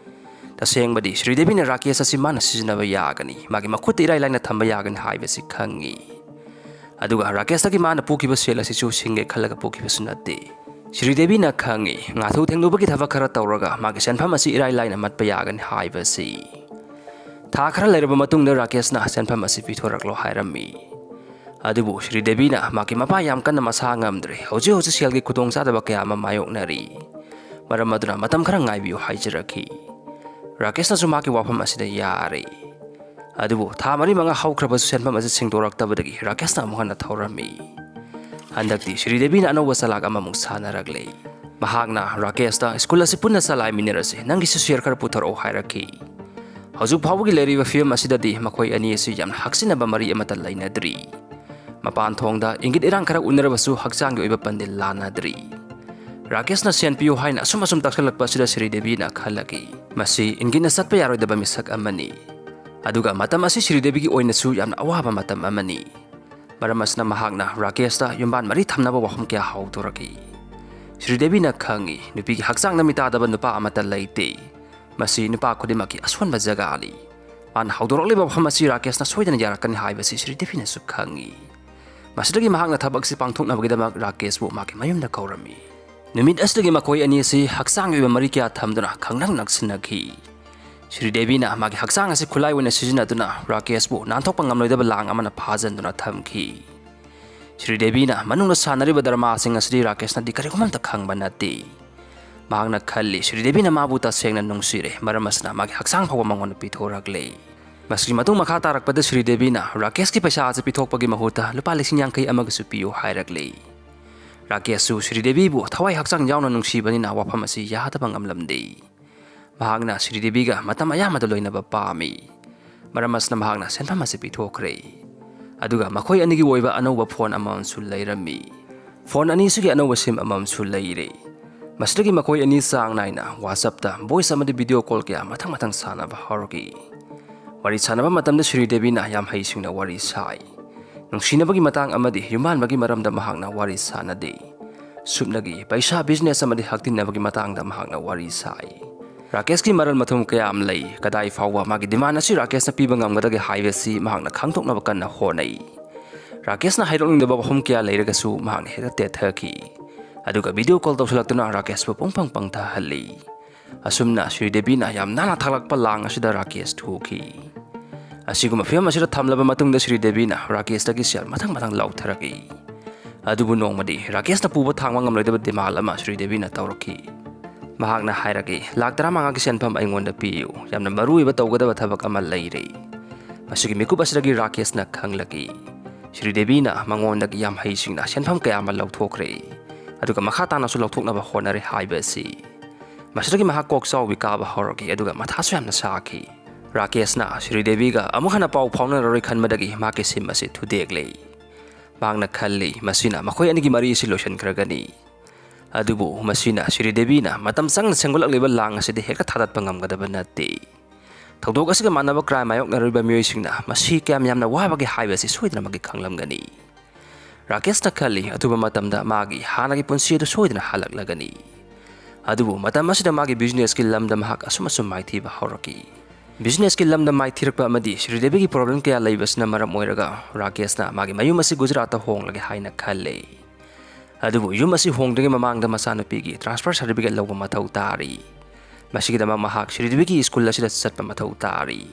ꯇꯁꯦꯡꯕꯗꯤ ꯁ꯭ꯔꯤꯗꯦꯕꯤꯅ ꯔꯥꯀꯦꯁ ꯑꯁꯤ ꯃꯥꯅ ꯁꯤꯖꯤꯟꯅꯕ ꯌꯥꯒꯅꯤ, ꯃꯥꯒꯤ ꯃꯈꯨꯠꯇ ꯏꯔꯥꯏ ꯂꯥꯏꯅ ꯊꯝꯕ ꯌꯥꯒꯅꯤ ꯍꯥꯏꯕꯁꯤ ꯈꯪꯉꯤ꯫ ꯑꯗꯨꯒ ꯔꯥꯀꯦꯁꯇꯒꯤ ꯃꯥꯅ ꯄꯨꯈꯤꯕ ꯁꯦꯜ ꯑꯁꯤꯁꯨ ꯁꯤꯡꯒꯦ ꯈꯜꯂꯒ ꯄꯨꯈꯤꯕꯁꯨ ꯅꯠꯇꯦ꯫ ꯁ꯭ꯔꯤꯗꯦꯕꯤꯅ ꯈꯪꯉꯤ, ꯉꯥꯊꯨ ꯊꯦꯡꯅꯨꯕꯒꯤ ꯊꯕꯛ ꯈꯔ ꯇꯧꯔꯒ ꯃꯥꯒꯤ ꯁꯦꯟꯐꯝ ꯑꯁꯤ ꯏꯔꯥꯏ ꯂꯥꯏꯅ ꯃꯠꯄ ꯌꯥꯒꯅꯤ ꯍꯥꯏꯕꯁꯤ꯫ ꯊꯥ ꯈꯔ ꯂꯩꯔꯕ ꯃꯇꯨꯡꯗ ꯔꯥꯀꯦꯁꯅ ꯁꯦꯟꯐꯝ ꯑꯁꯤ ꯄꯤꯊꯣꯔꯛꯂꯣ ꯍꯥꯏꯔꯝꯃꯤ꯫ ꯑꯗꯨꯕꯨ ꯁ꯭ꯔꯤꯗꯦꯕꯤꯅ ꯃꯍꯥꯛꯀꯤ ꯃꯄꯥ ꯌꯥꯝ ꯀꯟꯅ ꯃꯁꯥ ꯉꯝꯗ꯭ꯔꯦ, ꯍꯧꯖꯤꯛ ꯍꯧꯖꯤꯛ ꯁꯦꯜꯒꯤ ꯈꯨꯗꯣꯡꯆꯥꯗꯕ ꯀꯌꯥ ꯑꯃ ꯃꯥꯌꯣꯛꯅꯔꯤ, ꯃꯔꯝ ꯑꯗꯨꯅ ꯃꯇꯝ ꯈꯔ ꯉꯥꯏꯕꯤꯌꯨ ꯍꯥꯏꯖꯔꯛꯈꯤ꯫ ꯔꯥꯀꯦꯁꯅꯁꯨ ꯃꯍꯥꯛꯀꯤ ꯋꯥꯐꯝ ꯑꯁꯤꯗ ꯌꯥꯔꯦ꯫ ꯑꯗꯨꯕꯨ ꯊꯥ ꯃꯔꯤ ꯃꯉꯥ ꯍꯧꯈ꯭ꯔꯕꯁꯨ ꯁꯦꯟꯐꯝ ꯑꯁꯤ ꯁꯤꯡꯗꯣꯔꯛꯇꯕꯗꯒꯤ ꯔꯥꯀꯦꯁꯅ ꯑꯃꯨꯛ ꯍꯟꯅ ꯊꯧꯔꯝꯃꯤ꯫ ꯍꯟꯗꯛꯇꯤ ꯁ꯭ꯔꯤꯗꯦꯕꯤꯅ ꯑꯅꯧꯕ ꯆꯂꯥꯛ ꯑꯃꯃꯨꯛ ꯁꯥꯟꯅꯔꯛꯂꯦ꯫ ꯃꯍꯥꯛꯅ ꯔꯥꯀꯦꯁꯇ ꯁ꯭ꯀꯨꯜ ꯑꯁꯤ ꯄꯨꯟꯅ ꯆꯂꯥꯏꯃꯤꯟꯅꯔꯁꯤ, ꯅꯪꯒꯤꯁꯨ ꯁꯤꯌꯔ ꯈꯔ ꯄꯨꯊꯣꯔꯛꯎ ꯍꯥꯏꯔꯛꯈꯤ꯫ ꯍꯧꯖꯤꯛ ꯐꯥꯎꯕꯒꯤ ꯂꯩꯔꯤꯕ ꯐꯤꯕꯝ ꯑꯁꯤꯗꯗꯤ ꯃꯈꯣꯏ ꯑꯅꯤ ꯑꯁꯤ ꯌꯥꯝꯅ ꯍꯛꯆꯤꯟꯅꯕ ꯃꯔꯤ ꯑꯃꯠꯇ ꯂꯩꯅꯗ꯭ꯔꯤ꯫ ꯃꯄꯥꯟ ꯊꯣꯡꯗ ꯏꯪꯒꯤꯠ ꯏꯔꯥꯡ ꯈꯔ ꯎꯅꯔꯕꯁꯨ ꯍꯛꯆꯥꯡꯒꯤ ꯑꯣꯏꯕ ꯄꯟꯗꯤꯜ ꯂꯥꯟꯅꯗ꯭ꯔꯤ꯫ ꯔꯥꯀꯦꯁꯅ ꯁꯦꯟ ꯄꯤꯌꯨ ꯍꯥꯏꯅ ꯑꯁꯨꯝ ꯑꯁꯨꯝ ꯇꯛꯁꯜꯂꯛꯄ ꯑꯁꯤꯗ ꯁ꯭ꯔꯤꯗꯦꯕꯤꯅ ꯈꯜꯂꯛꯏ, ꯃꯁꯤ ꯏꯪꯒꯤꯠꯅ ꯆꯠꯄ ꯌꯥꯔꯣꯏꯗꯕ ꯃꯤꯁꯛ ꯑꯃꯅꯤ꯫ ꯑꯗꯨꯒ ꯃꯇꯝ ꯑꯁꯤ ꯁ꯭ꯔꯤꯗꯦꯕꯤꯒꯤ ꯑꯣꯏꯅꯁꯨ ꯌꯥꯝꯅ ꯑꯋꯥꯕ ꯃꯇꯝ ꯑꯃꯅꯤ꯫ ꯃꯔꯝ ꯑꯁꯤꯅ ꯃꯍꯥꯛꯅ ꯔꯥꯀꯦꯁꯇ ꯌꯨꯝꯕꯥꯟ ꯃꯔꯤ ꯊꯝꯅꯕ ꯋꯥꯐꯝ ꯀꯌꯥ ꯍꯧꯗꯣꯔꯛꯏ꯫ ꯁ꯭ꯔꯤꯗꯦꯕꯤꯅ ꯈꯪꯏ, ꯅꯨꯄꯤꯒꯤ ꯍꯛꯆꯥꯡꯗ ꯃꯤꯇꯥꯗꯕ ꯅꯨꯄꯥ ꯑꯃꯠꯇ ꯂꯩꯇꯦ꯫ ꯃꯁꯤ ꯅꯨꯄꯥ ꯈꯨꯗꯤꯡꯃꯛꯀꯤ ꯑꯁꯣꯟꯕ ꯖꯒꯥꯅꯤ꯫ ꯃꯥꯅ ꯍꯧꯗꯣꯔꯛꯂꯤꯕ ꯋꯥꯐꯝ ꯑꯁꯤ ꯔꯥꯀꯦꯁꯅ ꯁꯣꯏꯗꯅ ꯌꯥꯔꯛꯀꯅꯤ ꯍꯥꯏꯕꯁꯤ ꯁ꯭ꯔꯤꯗꯦꯕꯤꯅꯁꯨ ꯈꯪꯏ꯫ ꯃꯁꯤꯗꯒꯤ ꯃꯍꯥꯛꯅ ꯊꯕꯛ ꯑꯁꯤ ꯄꯥꯡꯊꯣꯛꯅꯕꯒꯤꯗꯃꯛ ꯔꯥꯀꯦꯁꯄꯨ ꯃꯍꯥꯛꯀꯤ ꯃꯌꯨꯝꯗ ꯀꯧꯔꯝꯃꯤ꯫ ꯅꯨꯃꯤꯠ ꯑꯁꯤꯗꯒꯤ ꯃꯈꯣꯏ ꯑꯅꯤ ꯑꯁꯤ ꯍꯛꯆꯥꯡꯒꯤ ꯑꯣꯏꯕ ꯃꯔꯤ ꯀꯌꯥ ꯊꯝꯗꯨꯅ ꯈꯪꯅ ꯅꯛꯁꯤꯟꯅꯈꯤ꯫ ꯁ꯭ꯔꯤꯗꯦꯕꯤꯅ ꯃꯍꯥꯛꯀꯤ ꯍꯛꯆꯥꯡ ꯑꯁꯤ ꯈꯨꯠꯂꯥꯏ ꯑꯣꯏꯅ ꯁꯤꯖꯤꯟꯅꯗꯨꯅ ꯔꯥꯀꯦꯁꯄꯨ ꯅꯥꯟꯊꯣꯛꯄ ꯉꯝꯂꯣꯏꯗꯕ ꯂꯥꯡ ꯑꯃꯅ ꯐꯥꯖꯤꯟꯗꯨꯅ ꯊꯝꯈꯤ꯫ ꯁ꯭ꯔꯤꯗꯦꯕꯤꯅ ꯃꯅꯨꯡꯗ ꯁꯥꯟꯅꯔꯤꯕ ꯗ꯭ꯔꯃꯥꯁꯤꯡ ꯑꯁꯤꯗꯤ ꯔꯥꯀꯦꯁꯅꯗꯤ ꯀꯔꯤꯒꯨꯝꯕ ꯑꯃꯠꯇ ꯈꯪꯕ ꯅꯠꯇꯦ꯫ ꯃꯍꯥꯛꯅ ꯈꯜꯂꯤ, ꯁ꯭ꯔꯤꯗꯦꯕꯤꯅ ꯃꯥꯕꯨ ꯇꯁꯦꯡꯅ ꯅꯨꯡꯁꯤꯔꯦ, ꯃꯔꯝ ꯑꯁꯤꯅ ꯃꯥꯒꯤ ꯍꯛꯆꯥꯡ ꯐꯥꯎꯕ ꯃꯉꯣꯟꯗ ꯄꯤꯊꯣꯔꯛꯂꯦ꯫ ꯃꯁꯤꯒꯤ ꯃꯇꯨꯡ ꯃꯈꯥ ꯇꯥꯔꯛꯄꯗ ꯁ꯭ꯔꯤꯗꯦꯕꯤꯅ ꯔꯥꯀꯦꯁꯀꯤ ꯄꯩꯁꯥ ꯑꯁꯤ ꯄꯤꯊꯣꯛꯄꯒꯤ ꯃꯍꯨꯠꯇ ꯂꯨꯄꯥ ꯂꯤꯁꯤꯡ ꯌꯥꯡꯈꯩ ꯑꯃꯒꯁꯨ ꯄꯤꯌꯨ ꯍꯥꯏꯔꯛꯂꯦ꯫ ꯔꯥꯀꯦꯁꯁꯨ ꯁ꯭ꯔꯤꯗꯦꯕꯤꯕꯨ ꯊꯋꯥꯏ ꯍꯛꯆꯥꯡ ꯌꯥꯎꯅ ꯅꯨꯡꯁꯤꯕꯅꯤꯅ ꯋꯥꯐꯝ ꯑꯁꯤ ꯌꯥꯗꯕ ꯉꯝꯂꯝꯗꯦ꯫ ꯃꯍꯥꯛꯅ ꯁ꯭ꯔꯤꯗꯦꯕꯤꯒ ꯃꯇꯝ ꯑꯌꯥꯝꯕꯗ ꯂꯣꯏꯅꯕ ꯄꯥꯝꯃꯤ꯫ ꯃꯔꯝ ꯑꯁꯤꯅ ꯃꯍꯥꯛꯅ ꯁꯦꯟꯐꯝ ꯑꯁꯤ ꯄꯤꯊꯣꯛꯈ꯭ꯔꯦ꯫ ꯑꯗꯨꯒ ꯃꯈꯣꯏ ꯑꯅꯤꯒꯤ ꯑꯣꯏꯕ ꯑꯅꯧꯕ ꯐꯣꯟ ꯑꯃꯃꯝꯁꯨ ꯂꯩꯔꯝꯃꯤ꯫ ꯐꯣꯟ ꯑꯅꯤꯁꯤꯒꯤ ꯑꯅꯧꯕ ꯁꯤꯝ ꯑꯃꯃꯝꯁꯨ ꯂꯩꯔꯦ꯫ ꯃꯁꯤꯗꯒꯤ ꯃꯈꯣꯏ ꯑꯅꯤ ꯆꯥꯡ ꯅꯥꯏꯅ WhatsApp-ꯇ voice ꯑꯃꯗꯤ video call ꯀꯌꯥ ꯃꯊꯪ ꯃꯊꯪ ꯁꯥꯟꯅꯕ ꯍꯧꯔꯛꯏ꯫ ꯋꯥꯔꯤ ꯁꯥꯟꯅꯕ ꯃꯇꯝꯗ ꯁ꯭ꯔꯤꯗꯦꯕꯤꯅ ꯌꯥꯝ ꯍꯩꯁꯤꯡꯅ ꯋꯥꯔꯤ ꯁꯥꯏ꯫ ꯅꯨꯡꯁꯤꯅꯕꯒꯤ ꯃꯇꯥꯡ ꯑꯃꯗꯤ ꯌꯨꯝꯕꯥꯟꯕꯒꯤ ꯃꯔꯝꯗ ꯃꯍꯥꯛꯅ ꯋꯥꯔꯤ ꯁꯥꯟꯅꯗꯦ꯫ ꯁꯨꯞꯅꯒꯤ ꯄꯩꯁꯥ, business ꯑꯃꯗꯤ ꯍꯛꯇꯤꯟꯅꯕꯒꯤ ꯃꯇꯥꯡꯗ ꯃꯍꯥꯛꯅ ꯋꯥꯔꯤ ꯁꯥꯏ꯫ ꯔꯥꯀꯦꯁꯀꯤ ꯃꯔꯜ ꯃꯊꯨꯝ ꯀꯌꯥ ꯑꯃ ꯂꯩ, ꯀꯗꯥꯏ ꯐꯥꯎꯕ ꯃꯥꯒꯤ demand ꯑꯁꯤ ꯔꯥꯀꯦꯁꯅ ꯄꯤꯕ ꯉꯝꯒꯗꯒꯦ ꯍꯥꯏꯕꯁꯤ ꯃꯍꯥꯛꯅ ꯈꯪꯗꯣꯛꯅꯕ ꯀꯟꯅ ꯍꯣꯠꯅꯩ꯫ ꯔꯥꯀꯦꯁꯅ ꯍꯥꯏꯗꯣꯛꯅꯤꯡꯗꯕ ꯋꯥꯐꯝ ꯀꯌꯥ ꯂꯩꯔꯒꯁꯨ ꯃꯍꯥꯛꯅ ꯍꯦꯛꯇ ꯇꯦꯠꯊꯈꯤ꯫ ꯑꯗꯨꯒ video call ꯇꯧꯁꯤꯜꯂꯛꯇꯨꯅ ꯔꯥꯀꯦꯁꯄꯨ ꯄꯨꯡꯄꯪ ꯄꯪꯊꯍꯜꯂꯤ꯫ ꯑꯁꯨꯝꯅ ꯁ꯭ꯔꯤꯗꯦꯕꯤꯅ ꯌꯥꯝ ꯅꯥꯟꯅ ꯊꯥꯛꯂꯛꯄ ꯂꯥꯡ ꯑꯁꯤꯗ ꯔꯥꯀꯦꯁ ꯊꯨꯈꯤ꯫ ꯑꯁꯤꯒꯨꯝꯕ ꯐꯤꯕꯝ ꯑꯁꯤꯗ ꯊꯝꯂꯕ ꯃꯇꯨꯡꯗ ꯁ꯭ꯔꯤꯗꯦꯕꯤꯅ ꯔꯥꯀꯦꯁꯇꯒꯤ ꯁꯦꯜ ꯃꯊꯪ ꯃꯊꯪ ꯂꯧꯊꯔꯛꯏ꯫ ꯑꯗꯨꯕꯨ ꯅꯣꯡꯃꯗꯤ ꯔꯥꯀꯦꯁꯅ ꯄꯨꯕ ꯊꯥꯡꯕ ꯉꯝꯂꯣꯏꯗꯕ demand ꯑꯃ ꯁ꯭ꯔꯤꯗꯦꯕꯤꯅ ꯇꯧꯔꯛꯈꯤ꯫ ꯃꯍꯥꯛꯅ ꯍꯥꯏꯔꯛꯏ, "ꯂꯥꯛ ꯇꯔꯥꯃꯉꯥꯒꯤ ꯁꯦꯟꯐꯝ ꯑꯩꯉꯣꯟꯗ ꯄꯤꯌꯨ, ꯌꯥꯝꯅ ꯃꯔꯨ ꯑꯣꯏꯕ ꯇꯧꯒꯗꯕ ꯊꯕꯛ ꯑꯃ ꯂꯩꯔꯦ꯫" ꯃꯁꯤꯒꯤ ꯃꯤꯀꯨꯞ ꯑꯁꯤꯗꯒꯤ ꯔꯥꯀꯦꯁꯅ ꯈꯪꯂꯛꯏ, ꯁ꯭ꯔꯤꯗꯦꯕꯤꯅ ꯃꯉꯣꯟꯗꯒꯤ ꯌꯥꯝ ꯍꯩꯁꯤꯡꯅ ꯁꯦꯟꯐꯝ ꯀꯌꯥ ꯑꯃ ꯂꯧꯊꯣꯛꯈ꯭ꯔꯦ, ꯑꯗꯨꯒ ꯃꯈꯥ ꯇꯥꯅꯁꯨ ꯂꯧꯊꯣꯛꯅꯕ ꯍꯣꯠꯅꯔꯦ ꯍꯥꯏꯕ ꯑꯁꯤ꯫ ꯃꯁꯤꯗꯒꯤ ꯃꯍꯥꯛ ꯀꯣꯛ ꯆꯥꯎꯕꯤ ꯀꯥꯕ ꯍꯧꯔꯛꯈꯤ, ꯑꯗꯨꯒ ꯃꯊꯥꯁꯨ ꯌꯥꯝꯅ ꯁꯥꯈꯤ꯫ ꯔꯥꯀꯦꯁꯅ ꯁ꯭ꯔꯤꯗꯦꯕꯤꯒ ꯑꯃꯨꯛ ꯍꯟꯅ ꯄꯥꯎ ꯐꯥꯎꯅꯔꯔꯣꯏ ꯈꯟꯕꯗꯒꯤ ꯃꯍꯥꯛꯀꯤ ꯁꯤꯝ ꯑꯁꯤ ꯊꯨꯗꯦꯛꯂꯦ꯫ ꯃꯍꯥꯛꯅ ꯈꯜꯂꯤ, ꯃꯁꯤꯅ ꯃꯈꯣꯏ ꯑꯅꯤꯒꯤ ꯃꯔꯤ ꯑꯁꯤ ꯂꯣꯏꯁꯤꯟꯈ꯭ꯔꯒꯅꯤ꯫ ꯑꯗꯨꯕꯨ ꯃꯁꯤꯅ ꯁ꯭ꯔꯤꯗꯦꯕꯤꯅ ꯃꯇꯝ ꯆꯪꯅ ꯁꯦꯝꯒꯠꯂꯛꯂꯤꯕ ꯂꯥꯡ ꯑꯁꯤꯗꯤ ꯍꯦꯛꯇ ꯊꯥꯗꯠꯄ ꯉꯝꯒꯗꯕ ꯅꯠꯇꯦ꯫ ꯊꯧꯗꯣꯛ ꯑꯁꯤꯒ ꯃꯥꯟꯅꯕ crime ꯃꯥꯌꯣꯛꯅꯔꯤꯕ ꯃꯤꯑꯣꯏꯁꯤꯡꯅ ꯃꯁꯤ ꯀꯌꯥꯝ ꯌꯥꯝꯅ ꯋꯥꯕꯒꯦ ꯍꯥꯏꯕꯁꯤ ꯁꯣꯏꯗꯅꯃꯛꯀꯤ ꯈꯪꯂꯝꯒꯅꯤ꯫ ꯔꯥꯀꯦꯁꯅ ꯈꯜꯂꯤ, ꯑꯊꯨꯕ ꯃꯇꯝꯗ ꯃꯥꯒꯤ ꯍꯥꯟꯅꯒꯤ ꯄꯨꯟꯁꯤ ꯑꯗꯨ ꯁꯣꯏꯗꯅ ꯍꯜꯂꯛꯂꯒꯅꯤ꯫ ꯑꯗꯨꯕꯨ ꯃꯇꯝ ꯑꯁꯤꯗ ꯃꯥꯒꯤ business-ꯀꯤ ꯂꯝꯗ ꯃꯍꯥꯛ ꯑꯁꯨꯝ ꯑꯁꯨꯝ ꯃꯥꯏꯊꯤꯕ ꯍꯧꯔꯛꯈꯤ꯫ Business-ꯀꯤ ꯂꯝꯗ ꯃꯥꯏꯊꯤꯔꯛꯄ ꯑꯃꯗꯤ ꯁ꯭ꯔꯤꯗꯦꯕꯤꯒꯤ problem ꯀꯌꯥ ꯂꯩꯕꯁꯤꯅ ꯃꯔꯝ ꯑꯣꯏꯔꯒ ꯔꯥꯀꯦꯁꯅ ꯃꯥꯒꯤ ꯃꯌꯨꯝ ꯑꯁꯤ ꯒꯨꯖꯔꯥꯠꯇ ꯍꯣꯡꯂꯒꯦ ꯍꯥꯏꯅ ꯈꯜꯂꯦ꯫ ꯑꯗꯨꯕꯨ ꯌꯨꯝ ꯑꯁꯤ ꯍꯣꯡꯗ꯭ꯔꯤꯉꯩ ꯃꯃꯥꯡꯗ ꯃꯆꯥꯅꯨꯄꯤꯒꯤ transfer certificate ꯂꯧꯕ ꯃꯊꯧ ꯇꯥꯔꯤ꯫ ꯃꯁꯤꯒꯤꯗꯃꯛ ꯃꯍꯥꯛ ꯁ꯭ꯔꯤꯗꯦꯕꯤꯒꯤ school ꯑꯁꯤꯗ ꯆꯠꯄ ꯃꯊꯧ ꯇꯥꯔꯤ꯫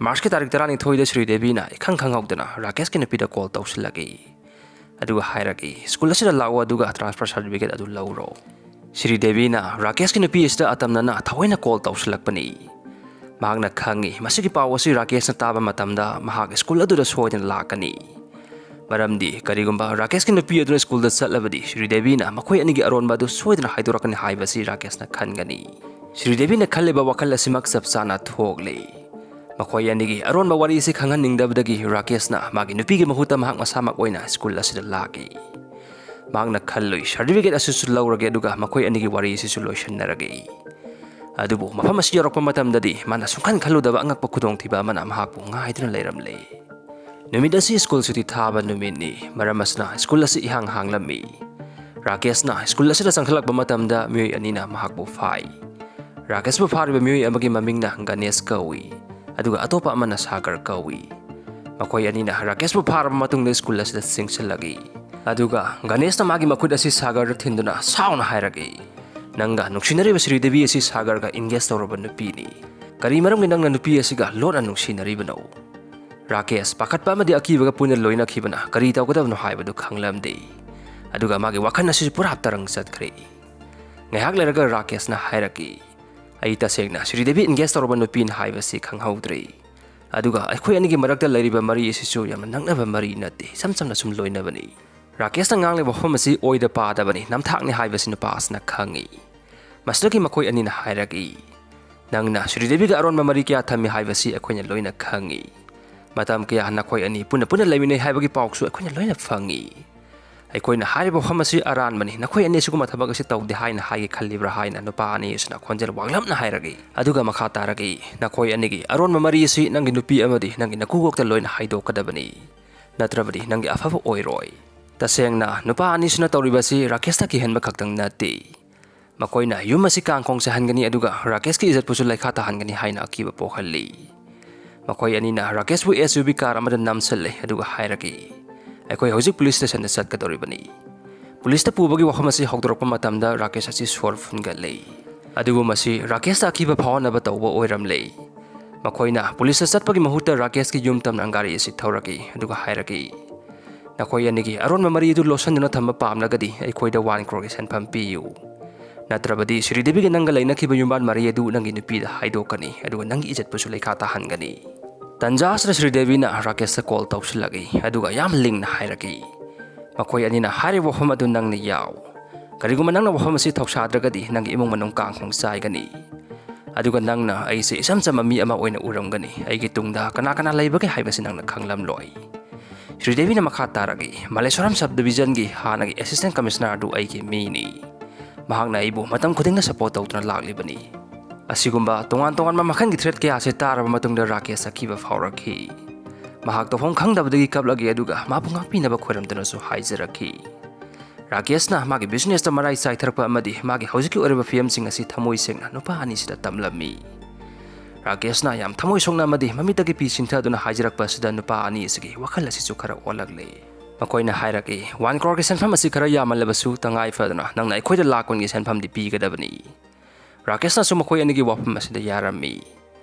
March-ꯀꯤ ꯇꯥꯔꯤꯛ ꯇꯔꯥꯅꯤꯊꯣꯏꯗ ꯁ꯭ꯔꯤꯗꯦꯕꯤꯅ ꯏꯈꯪ ꯈꯪꯍꯧꯗꯅ ꯔꯥꯀꯦꯁꯀꯤ ꯅꯨꯄꯤꯗ call ꯇꯧꯁꯤꯜꯂꯛꯏ꯫ ꯑꯗꯨꯒ ꯍꯥꯏꯔꯛꯏ, "School ꯑꯁꯤꯗ ꯂꯥꯛꯎ, ꯑꯗꯨꯒ transfer certificate ꯑꯗꯨ ꯂꯧꯔꯣ꯫" ꯁ꯭ꯔꯤꯗꯦꯕꯤꯅ ꯔꯥꯀꯦꯁꯀꯤ ꯅꯨꯄꯤ ꯑꯁꯤꯗ ꯑꯇꯝꯅꯅ ꯊꯑꯣꯏꯅ call ꯇꯧꯁꯤꯜꯂꯛꯄꯅꯤ꯫ ꯃꯍꯥꯛꯅ ꯈꯪꯏ, ꯃꯁꯤꯒꯤ ꯄꯥꯎ ꯑꯁꯤ ꯔꯥꯀꯦꯁꯅ ꯇꯥꯕ ꯃꯇꯝꯗ ꯃꯍꯥꯛ school ꯑꯗꯨꯗ ꯁꯣꯏꯗꯅ ꯂꯥꯛꯀꯅꯤ꯫ ꯃꯔꯝꯗꯤ ꯀꯔꯤꯒꯨꯝꯕ ꯔꯥꯀꯦꯁꯀꯤ ꯅꯨꯄꯤ ꯑꯗꯨꯅ school-ꯗ ꯆꯠꯂꯕꯗꯤ ꯁ꯭ꯔꯤꯗꯦꯕꯤꯅ ꯃꯈꯣꯏ ꯑꯅꯤꯒꯤ ꯑꯔꯣꯟꯕ ꯑꯗꯨ ꯁꯣꯏꯗꯅ ꯍꯥꯏꯗꯣꯔꯛꯀꯅꯤ ꯍꯥꯏꯕꯁꯤ ꯔꯥꯀꯦꯁꯅ ꯈꯟꯒꯅꯤ꯫ ꯁ꯭ꯔꯤꯗꯦꯕꯤꯅ ꯈꯜꯂꯤꯕ ꯋꯥꯈꯜ ꯑꯁꯤꯃꯛ ꯆꯞ ꯆꯥꯅ ꯊꯣꯛꯂꯦ꯫ ꯃꯈꯣꯏ ꯑꯅꯤꯒꯤ ꯑꯔꯣꯟꯕ ꯋꯥꯔꯤ ꯑꯁꯤ ꯈꯪꯍꯟꯅꯤꯡꯗꯕꯗꯒꯤ ꯔꯥꯀꯦꯁꯅ ꯃꯥꯒꯤ ꯅꯨꯄꯤꯒꯤ ꯃꯍꯨꯠꯇ ꯃꯍꯥꯛ ꯃꯁꯥꯃꯛ ꯑꯣꯏꯅ school ꯑꯁꯤꯗ ꯂꯥꯛꯏ꯫ ꯃꯍꯥꯛꯅ ꯈꯜꯂꯨꯏ, ꯁꯥꯔꯇꯤꯐꯤꯀꯦꯠ ꯑꯁꯤꯁꯨ ꯂꯧꯔꯒꯦ, ꯑꯗꯨꯒ ꯃꯈꯣꯏ ꯑꯅꯤꯒꯤ ꯋꯥꯔꯤ ꯑꯁꯤꯁꯨ ꯂꯣꯏꯁꯤꯟꯅꯔꯒꯦ꯫ ꯑꯗꯨꯕꯨ ꯃꯐꯝ ꯑꯁꯤ ꯌꯧꯔꯛꯄ ꯃꯇꯝꯗꯗꯤ ꯃꯥꯅ ꯁꯨꯡꯈꯟ ꯈꯜꯂꯨꯗꯕ ꯑꯉꯛꯄ ꯈꯨꯗꯣꯡꯊꯤꯕ ꯑꯃꯅ ꯃꯍꯥꯛꯄꯨ ꯉꯥꯏꯗꯨꯅ ꯂꯩꯔꯝꯂꯦ꯫ ꯅꯨꯃꯤꯠ ꯑꯁꯤ ꯁ꯭ꯀꯨꯜ ꯁꯨꯇꯤ ꯊꯥꯕ ꯅꯨꯃꯤꯠꯅꯤ꯫ ꯃꯔꯝ ꯑꯁꯤꯅ ꯁ꯭ꯀꯨꯜ ꯑꯁꯤ ꯏꯍꯥꯡ ꯍꯥꯡꯂꯝꯃꯤ꯫ ꯔꯥꯀꯦꯁꯅ ꯁ꯭ꯀꯨꯜ ꯑꯁꯤꯗ ꯆꯪꯁꯤꯜꯂꯛꯄ ꯃꯇꯝꯗ ꯃꯤꯑꯣꯏ ꯑꯅꯤꯅ ꯃꯍꯥꯛꯄꯨ ꯐꯥꯏ꯫ ꯔꯥꯀꯦꯁꯄꯨ ꯐꯥꯔꯤꯕ ꯃꯤꯑꯣꯏ ꯑꯃꯒꯤ ꯃꯃꯤꯡꯅ ꯒꯅꯦꯁ ꯀꯧꯏ, ꯑꯗꯨꯒ ꯑꯇꯣꯞꯄ ꯑꯃꯅ ꯁꯥꯒꯔ ꯀꯧꯏ꯫ ꯃꯈꯣꯏ ꯑꯅꯤꯅ ꯔꯥꯀꯦꯁꯄꯨ ꯐꯥꯔꯕ ꯃꯇꯨꯡꯗ ꯁ꯭ꯀꯨꯜ ꯑꯁꯤꯗ ꯆꯪꯁꯤꯜꯂꯛꯏ꯫ ꯑꯗꯨꯒ ꯒꯅꯦꯁꯅ ꯃꯥꯒꯤ ꯃꯈꯨꯠ ꯑꯁꯤ ꯁꯥꯒꯔꯗ ꯊꯤꯟꯗꯨꯅ ꯁꯥꯎꯅ ꯍꯥꯏꯔꯛꯏ, "ꯅꯪꯒ ꯅꯨꯡꯁꯤꯅꯔꯤꯕ ꯁ꯭ꯔꯤꯗꯦꯕꯤ ꯑꯁꯤ ꯁꯥꯒꯔꯒ engage ꯇꯧꯔꯕ ꯅꯨꯄꯤꯅꯤ꯫ ꯀꯔꯤ ꯃꯔꯝꯒꯤ ꯅꯪꯅ ꯅꯨꯄꯤ ꯑꯁꯤꯒ ꯂꯣꯟꯅ ꯅꯨꯡꯁꯤꯅꯔꯤꯕꯅꯣ?" ꯔꯥꯀꯦꯁ ꯄꯥꯈꯠꯄ ꯑꯃꯗꯤ ꯑꯀꯤꯕꯒ ꯄꯨꯟꯅ ꯂꯣꯏꯅꯈꯤꯕꯅ ꯀꯔꯤ ꯇꯧꯒꯗꯕꯅꯣ ꯍꯥꯏꯕꯗꯨ ꯈꯪꯂꯝꯗꯦ꯫ ꯑꯗꯨꯒ ꯃꯥꯒꯤ ꯋꯥꯈꯜ ꯑꯁꯤꯁꯨ ꯄꯨꯔꯥ ꯇꯔꯪ ꯆꯠꯈ꯭ꯔꯦ꯫ ꯉꯥꯏꯍꯥꯛ ꯂꯩꯔꯒ ꯔꯥꯀꯦꯁꯅ ꯍꯥꯏꯔꯛꯏ, "ꯑꯩ ꯇꯁꯦꯡꯅ ꯁ꯭ꯔꯤꯗꯦꯕꯤ engage ꯇꯧꯔꯕ ꯅꯨꯄꯤꯅꯤ ꯍꯥꯏꯕꯁꯤ ꯈꯪꯍꯧꯗ꯭ꯔꯦ꯫ ꯑꯗꯨꯒ ꯑꯩꯈꯣꯏ ꯑꯅꯤꯒꯤ ꯃꯔꯛꯇ ꯂꯩꯔꯤꯕ ꯃꯔꯤ ꯑꯁꯤꯁꯨ ꯌꯥꯝꯅ ꯅꯛꯅꯕ ꯃꯔꯤ ꯅꯠꯇꯦ, ꯏꯆꯝ ꯆꯝꯅ ꯁꯨꯝ ꯂꯣꯏꯅꯕꯅꯤ꯫" ꯔꯥꯀꯦꯁꯅ ꯉꯥꯡꯂꯤꯕ ꯋꯥꯐꯝ ꯑꯁꯤ ꯑꯣꯏꯗ ꯄꯥꯗꯕꯅꯤ, ꯅꯝꯊꯥꯛꯅꯤ ꯍꯥꯏꯕꯁꯤ ꯅꯨꯄꯥ ꯑꯁꯤꯅ ꯈꯪꯏ꯫ ꯃꯁꯤꯗꯒꯤ ꯃꯈꯣꯏ ꯑꯅꯤꯅ ꯍꯥꯏꯔꯛꯏ, "ꯅꯪꯅ ꯁ꯭ꯔꯤꯗꯦꯕꯤꯒ ꯑꯔꯣꯟꯕ ꯃꯔꯤ ꯀꯌꯥ ꯊꯝꯃꯤ ꯍꯥꯏꯕꯁꯤ ꯑꯩꯈꯣꯏꯅ ꯂꯣꯏꯅ ꯈꯪꯏ꯫ ꯃꯇꯝ ꯀꯌꯥ ꯅꯈꯣꯏ ꯑꯅꯤ ꯄꯨꯟꯅ ꯄꯨꯟꯅ ꯂꯩꯃꯤꯟꯅꯩ ꯍꯥꯏꯕꯒꯤ ꯄꯥꯎꯁꯨ ꯑꯩꯈꯣꯏꯅ ꯂꯣꯏꯅ ꯐꯪꯏ꯫ ꯑꯩꯈꯣꯏꯅ ꯍꯥꯏꯔꯤꯕ ꯋꯥꯐꯝ ꯑꯁꯤ ꯑꯔꯥꯟꯕꯅꯤ, ꯅꯈꯣꯏ ꯑꯅꯤ ꯑꯁꯤꯒꯨꯝꯕ ꯊꯕꯛ ꯑꯁꯤ ꯇꯧꯗꯦ ꯍꯥꯏꯅ ꯍꯥꯏꯒꯦ ꯈꯜꯂꯤꯕ꯭ꯔꯥ?" ꯍꯥꯏꯅ ꯅꯨꯄꯥ ꯑꯅꯤ ꯑꯁꯤꯅ ꯈꯣꯟꯖꯦꯜ ꯋꯥꯡꯂꯞꯅ ꯍꯥꯏꯔꯛꯏ꯫ ꯑꯗꯨꯒ ꯃꯈꯥ ꯇꯥꯔꯛꯏ, "ꯅꯈꯣꯏ ꯑꯅꯤꯒꯤ ꯑꯔꯣꯟꯕ ꯃꯔꯤ ꯑꯁꯤ ꯅꯪꯒꯤ ꯅꯨꯄꯤ ꯑꯃꯗꯤ ꯅꯪꯒꯤ ꯅꯀꯨꯕꯣꯛꯇ ꯂꯣꯏꯅ ꯍꯥꯏꯗꯣꯛꯀꯗꯕꯅꯤ, ꯅꯠꯇ꯭ꯔꯕꯗꯤ ꯅꯪꯒꯤ ꯑꯐꯕ ꯑꯣꯏꯔꯣꯏ꯫ ꯇꯁꯦꯡꯅ ꯅꯨꯄꯥ ꯑꯅꯤꯁꯤꯅ ꯇꯧꯔꯤꯕ ꯑꯁꯤ ꯔꯥꯀꯦꯁꯇ ꯀꯤꯍꯟꯕ ꯈꯛꯇꯪ ꯅꯠꯇꯦ꯫ ꯃꯈꯣꯏꯅ ꯌꯨꯝ ꯑꯁꯤ ꯀꯥꯡꯈꯣꯡ ꯆꯥꯏꯍꯟꯒꯅꯤ, ꯑꯗꯨꯒ ꯔꯥꯀꯦꯁꯀꯤ ꯏꯖꯠꯄꯨꯁꯨ ꯂꯩꯈꯥ ꯇꯥꯍꯟꯒꯅꯤ ꯍꯥꯏꯅ ꯑꯀꯤꯕ ꯄꯣꯛꯍꯜꯂꯤ꯫ ꯃꯈꯣꯏ ꯑꯅꯤꯅ ꯔꯥꯀꯦꯁꯄꯨ SUV car ꯑꯃꯗ ꯅꯝꯁꯤꯜꯂꯦ, ꯑꯗꯨꯒ ꯍꯥꯏꯔꯛꯏ, "ꯑꯩꯈꯣꯏ ꯍꯧꯖꯤꯛ ꯄꯨꯂꯤꯁ ꯁ꯭ꯇꯦꯁꯟꯗ ꯆꯠꯀꯗꯧꯔꯤꯕꯅꯤ꯫" ꯄꯨꯂꯤꯁꯇ ꯄꯨꯕꯒꯤ ꯋꯥꯐꯝ ꯑꯁꯤ ꯍꯧꯗꯣꯔꯛꯄ ꯃꯇꯝꯗ ꯔꯥꯀꯦꯁ ꯑꯁꯤ ꯁꯣꯔ ꯐꯨꯟꯒꯠꯂꯤ꯫ ꯑꯗꯨꯕꯨ ꯃꯁꯤ ꯔꯥꯀꯦꯁꯇ ꯑꯀꯤꯕ ꯐꯥꯎꯍꯟꯅꯕ ꯇꯧꯕ ꯑꯣꯏꯔꯝꯂꯦ꯫ ꯃꯈꯣꯏꯅ ꯄꯨꯂꯤꯁꯇ ꯆꯠꯄꯒꯤ ꯃꯍꯨꯠꯇ ꯔꯥꯀꯦꯁꯀꯤ ꯌꯨꯝ ꯇꯝꯅ ꯒꯥꯔꯤ ꯑꯁꯤ ꯊꯧꯔꯛꯏ, ꯑꯗꯨꯒ ꯍꯥꯏꯔꯛꯏ, "ꯅꯈꯣꯏ ꯑꯅꯤꯒꯤ ꯑꯔꯣꯟꯕ ꯃꯔꯤ ꯑꯗꯨ ꯂꯣꯠꯁꯤꯟꯗꯨꯅ ꯊꯝꯕ ꯄꯥꯝꯂꯒꯗꯤ ꯑꯩꯈꯣꯏꯗ one crore ꯒꯤ ꯁꯦꯟꯐꯝ ꯄꯤꯌꯨ꯫ ꯅꯠꯇ꯭ꯔꯕꯗꯤ ꯁ꯭ꯔꯤꯗꯦꯕꯤꯒ ꯅꯪꯒ ꯂꯩꯅꯈꯤꯕ ꯌꯨꯝꯕꯥꯟ ꯃꯔꯤ ꯑꯗꯨ ꯅꯪꯒꯤ ꯅꯨꯄꯤꯗ ꯍꯥꯏꯗꯣꯛꯀꯅꯤ, ꯑꯗꯨꯒ ꯅꯪꯒꯤ ꯏꯖꯠꯄꯨꯁꯨ ꯂꯩꯈꯥ ꯇꯥꯍꯟꯒꯅꯤ꯫" ꯇꯟꯖꯥ ꯑꯁꯤꯗ ꯁ꯭ꯔꯤꯗꯦꯕꯤꯅ ꯔꯥꯀꯦꯁꯇ call ꯇꯧꯁꯤꯜꯂꯛꯏ, ꯑꯗꯨꯒ ꯌꯥꯝ ꯂꯤꯡꯅ ꯍꯥꯏꯔꯛꯏ, "ꯃꯈꯣꯏ ꯑꯅꯤꯅ ꯍꯥꯏꯔꯤꯕ ꯋꯥꯐꯝ ꯑꯗꯨ ꯅꯪꯅ ꯌꯥꯎ꯫ ꯀꯔꯤꯒꯨꯝꯕ ꯅꯪꯅ ꯋꯥꯐꯝ ꯑꯁꯤ ꯊꯧꯁꯥꯗ꯭ꯔꯒꯗꯤ ꯅꯪꯒꯤ ꯏꯃꯨꯡ ꯃꯅꯨꯡ ꯀꯥꯡꯈꯣꯡ ꯆꯥꯏꯒꯅꯤ꯫ ꯑꯗꯨꯒ ꯅꯪꯅ ꯑꯩꯁꯦ ꯏꯆꯝ ꯆꯝꯕ ꯃꯤ ꯑꯃ ꯑꯣꯏꯅ ꯎꯔꯝꯒꯅꯤ꯫ ꯑꯩꯒꯤ ꯇꯨꯡꯗ ꯀꯅꯥ ꯀꯅꯥ ꯂꯩꯕꯒꯦ ꯍꯥꯏꯕꯁꯤ ꯅꯪꯅ ꯈꯪꯂꯝꯂꯣꯏ꯫" ꯁ꯭ꯔꯤꯗꯦꯕꯤꯅ ꯃꯈꯥ ꯇꯥꯔꯛꯏ, "ꯃꯂꯦꯁꯣꯔꯝ ꯁꯕ ꯗꯤꯕꯤꯖꯟꯒꯤ ꯍꯥꯟꯅꯒꯤ ꯑꯦꯁꯤꯁꯇꯦꯟ ꯀꯃꯤꯁꯅꯔ ꯑꯗꯨ ꯑꯩꯒꯤ ꯃꯤꯅꯤ꯫ ꯃꯍꯥꯛꯅ ꯑꯩꯕꯨ ꯃꯇꯝ ꯈꯨꯗꯤꯡꯗ ꯁꯄꯣꯔꯠ ꯇꯧꯗꯨꯅ ꯂꯥꯛꯂꯤꯕꯅꯤ꯫ ꯑꯁꯤꯒꯨꯝꯕ ꯇꯣꯉꯥꯟ ꯇꯣꯉꯥꯟꯕ ꯃꯈꯜꯒꯤ ꯊ꯭ꯔꯦꯠ ꯀꯌꯥ ꯑꯁꯤ ꯇꯥꯔꯕ ꯃꯇꯨꯡꯗ ꯔꯥꯀꯦꯁ ꯑꯀꯤꯕ ꯐꯥꯎꯔꯛꯈꯤ꯫ ꯃꯍꯥꯛ ꯇꯧꯐꯝ ꯈꯪꯗꯕꯗꯒꯤ ꯀꯞꯂꯛꯏ, ꯑꯗꯨꯒ ꯃꯥꯕꯨ ꯉꯥꯛꯄꯤꯅꯕ ꯈꯣꯏꯔꯝꯗꯨꯅꯁꯨ ꯍꯥꯏꯖꯔꯛꯈꯤ"꯫ ꯔꯥꯀꯦꯁꯅ ꯃꯥꯒꯤ ꯕꯤꯖꯤꯅꯦꯁꯇ ꯃꯔꯥꯏ ꯆꯥꯏꯊꯔꯛꯄ ꯑꯃꯗꯤ ꯃꯥꯒꯤ ꯍꯧꯖꯤꯛꯀꯤ ꯑꯣꯏꯔꯤꯕ ꯐꯤꯕꯝꯁꯤꯡ ꯑꯁꯤ ꯊꯃꯣꯏ ꯁꯦꯡꯅ ꯅꯨꯄꯥ ꯑꯅꯤꯁꯤꯗ ꯇꯝꯂꯝꯃꯤ꯫ ꯔꯥꯀꯦꯁꯅ ꯌꯥꯝ ꯊꯃꯣꯏ ꯁꯣꯛꯅ ꯑꯃꯗꯤ ꯃꯃꯤꯠꯇꯒꯤ ꯄꯤ ꯁꯤꯟꯊꯗꯨꯅ ꯍꯥꯏꯖꯔꯛꯄ ꯑꯁꯤꯗ ꯅꯨꯄꯥ ꯑꯅꯤ ꯑꯁꯤꯒꯤ ꯋꯥꯈꯜ ꯑꯁꯤꯁꯨ ꯈꯔ ꯑꯣꯜꯂꯛꯂꯦ꯫ ꯃꯈꯣꯏꯅ ꯍꯥꯏꯔꯛꯏ, "ꯋꯥꯟ ꯀ꯭ꯔꯣꯔꯒꯤ ꯁꯦꯟꯐꯝ ꯑꯁꯤ ꯈꯔ ꯌꯥꯝꯃꯜꯂꯕꯁꯨ, ꯇꯉꯥꯏ ꯐꯗꯅ ꯅꯪꯅ ꯑꯩꯈꯣꯏꯗ ꯂꯥꯛ ꯀꯨꯟꯒꯤ ꯁꯦꯟꯐꯝꯗꯤ ꯄꯤꯒꯗꯕꯅꯤ"꯫ ꯔꯥꯀꯦꯁꯅꯁꯨ ꯃꯈꯣꯏ ꯑꯅꯤꯒꯤ ꯋꯥꯐꯝ ꯑꯁꯤꯗ ꯌꯥꯔꯝꯃꯤ꯫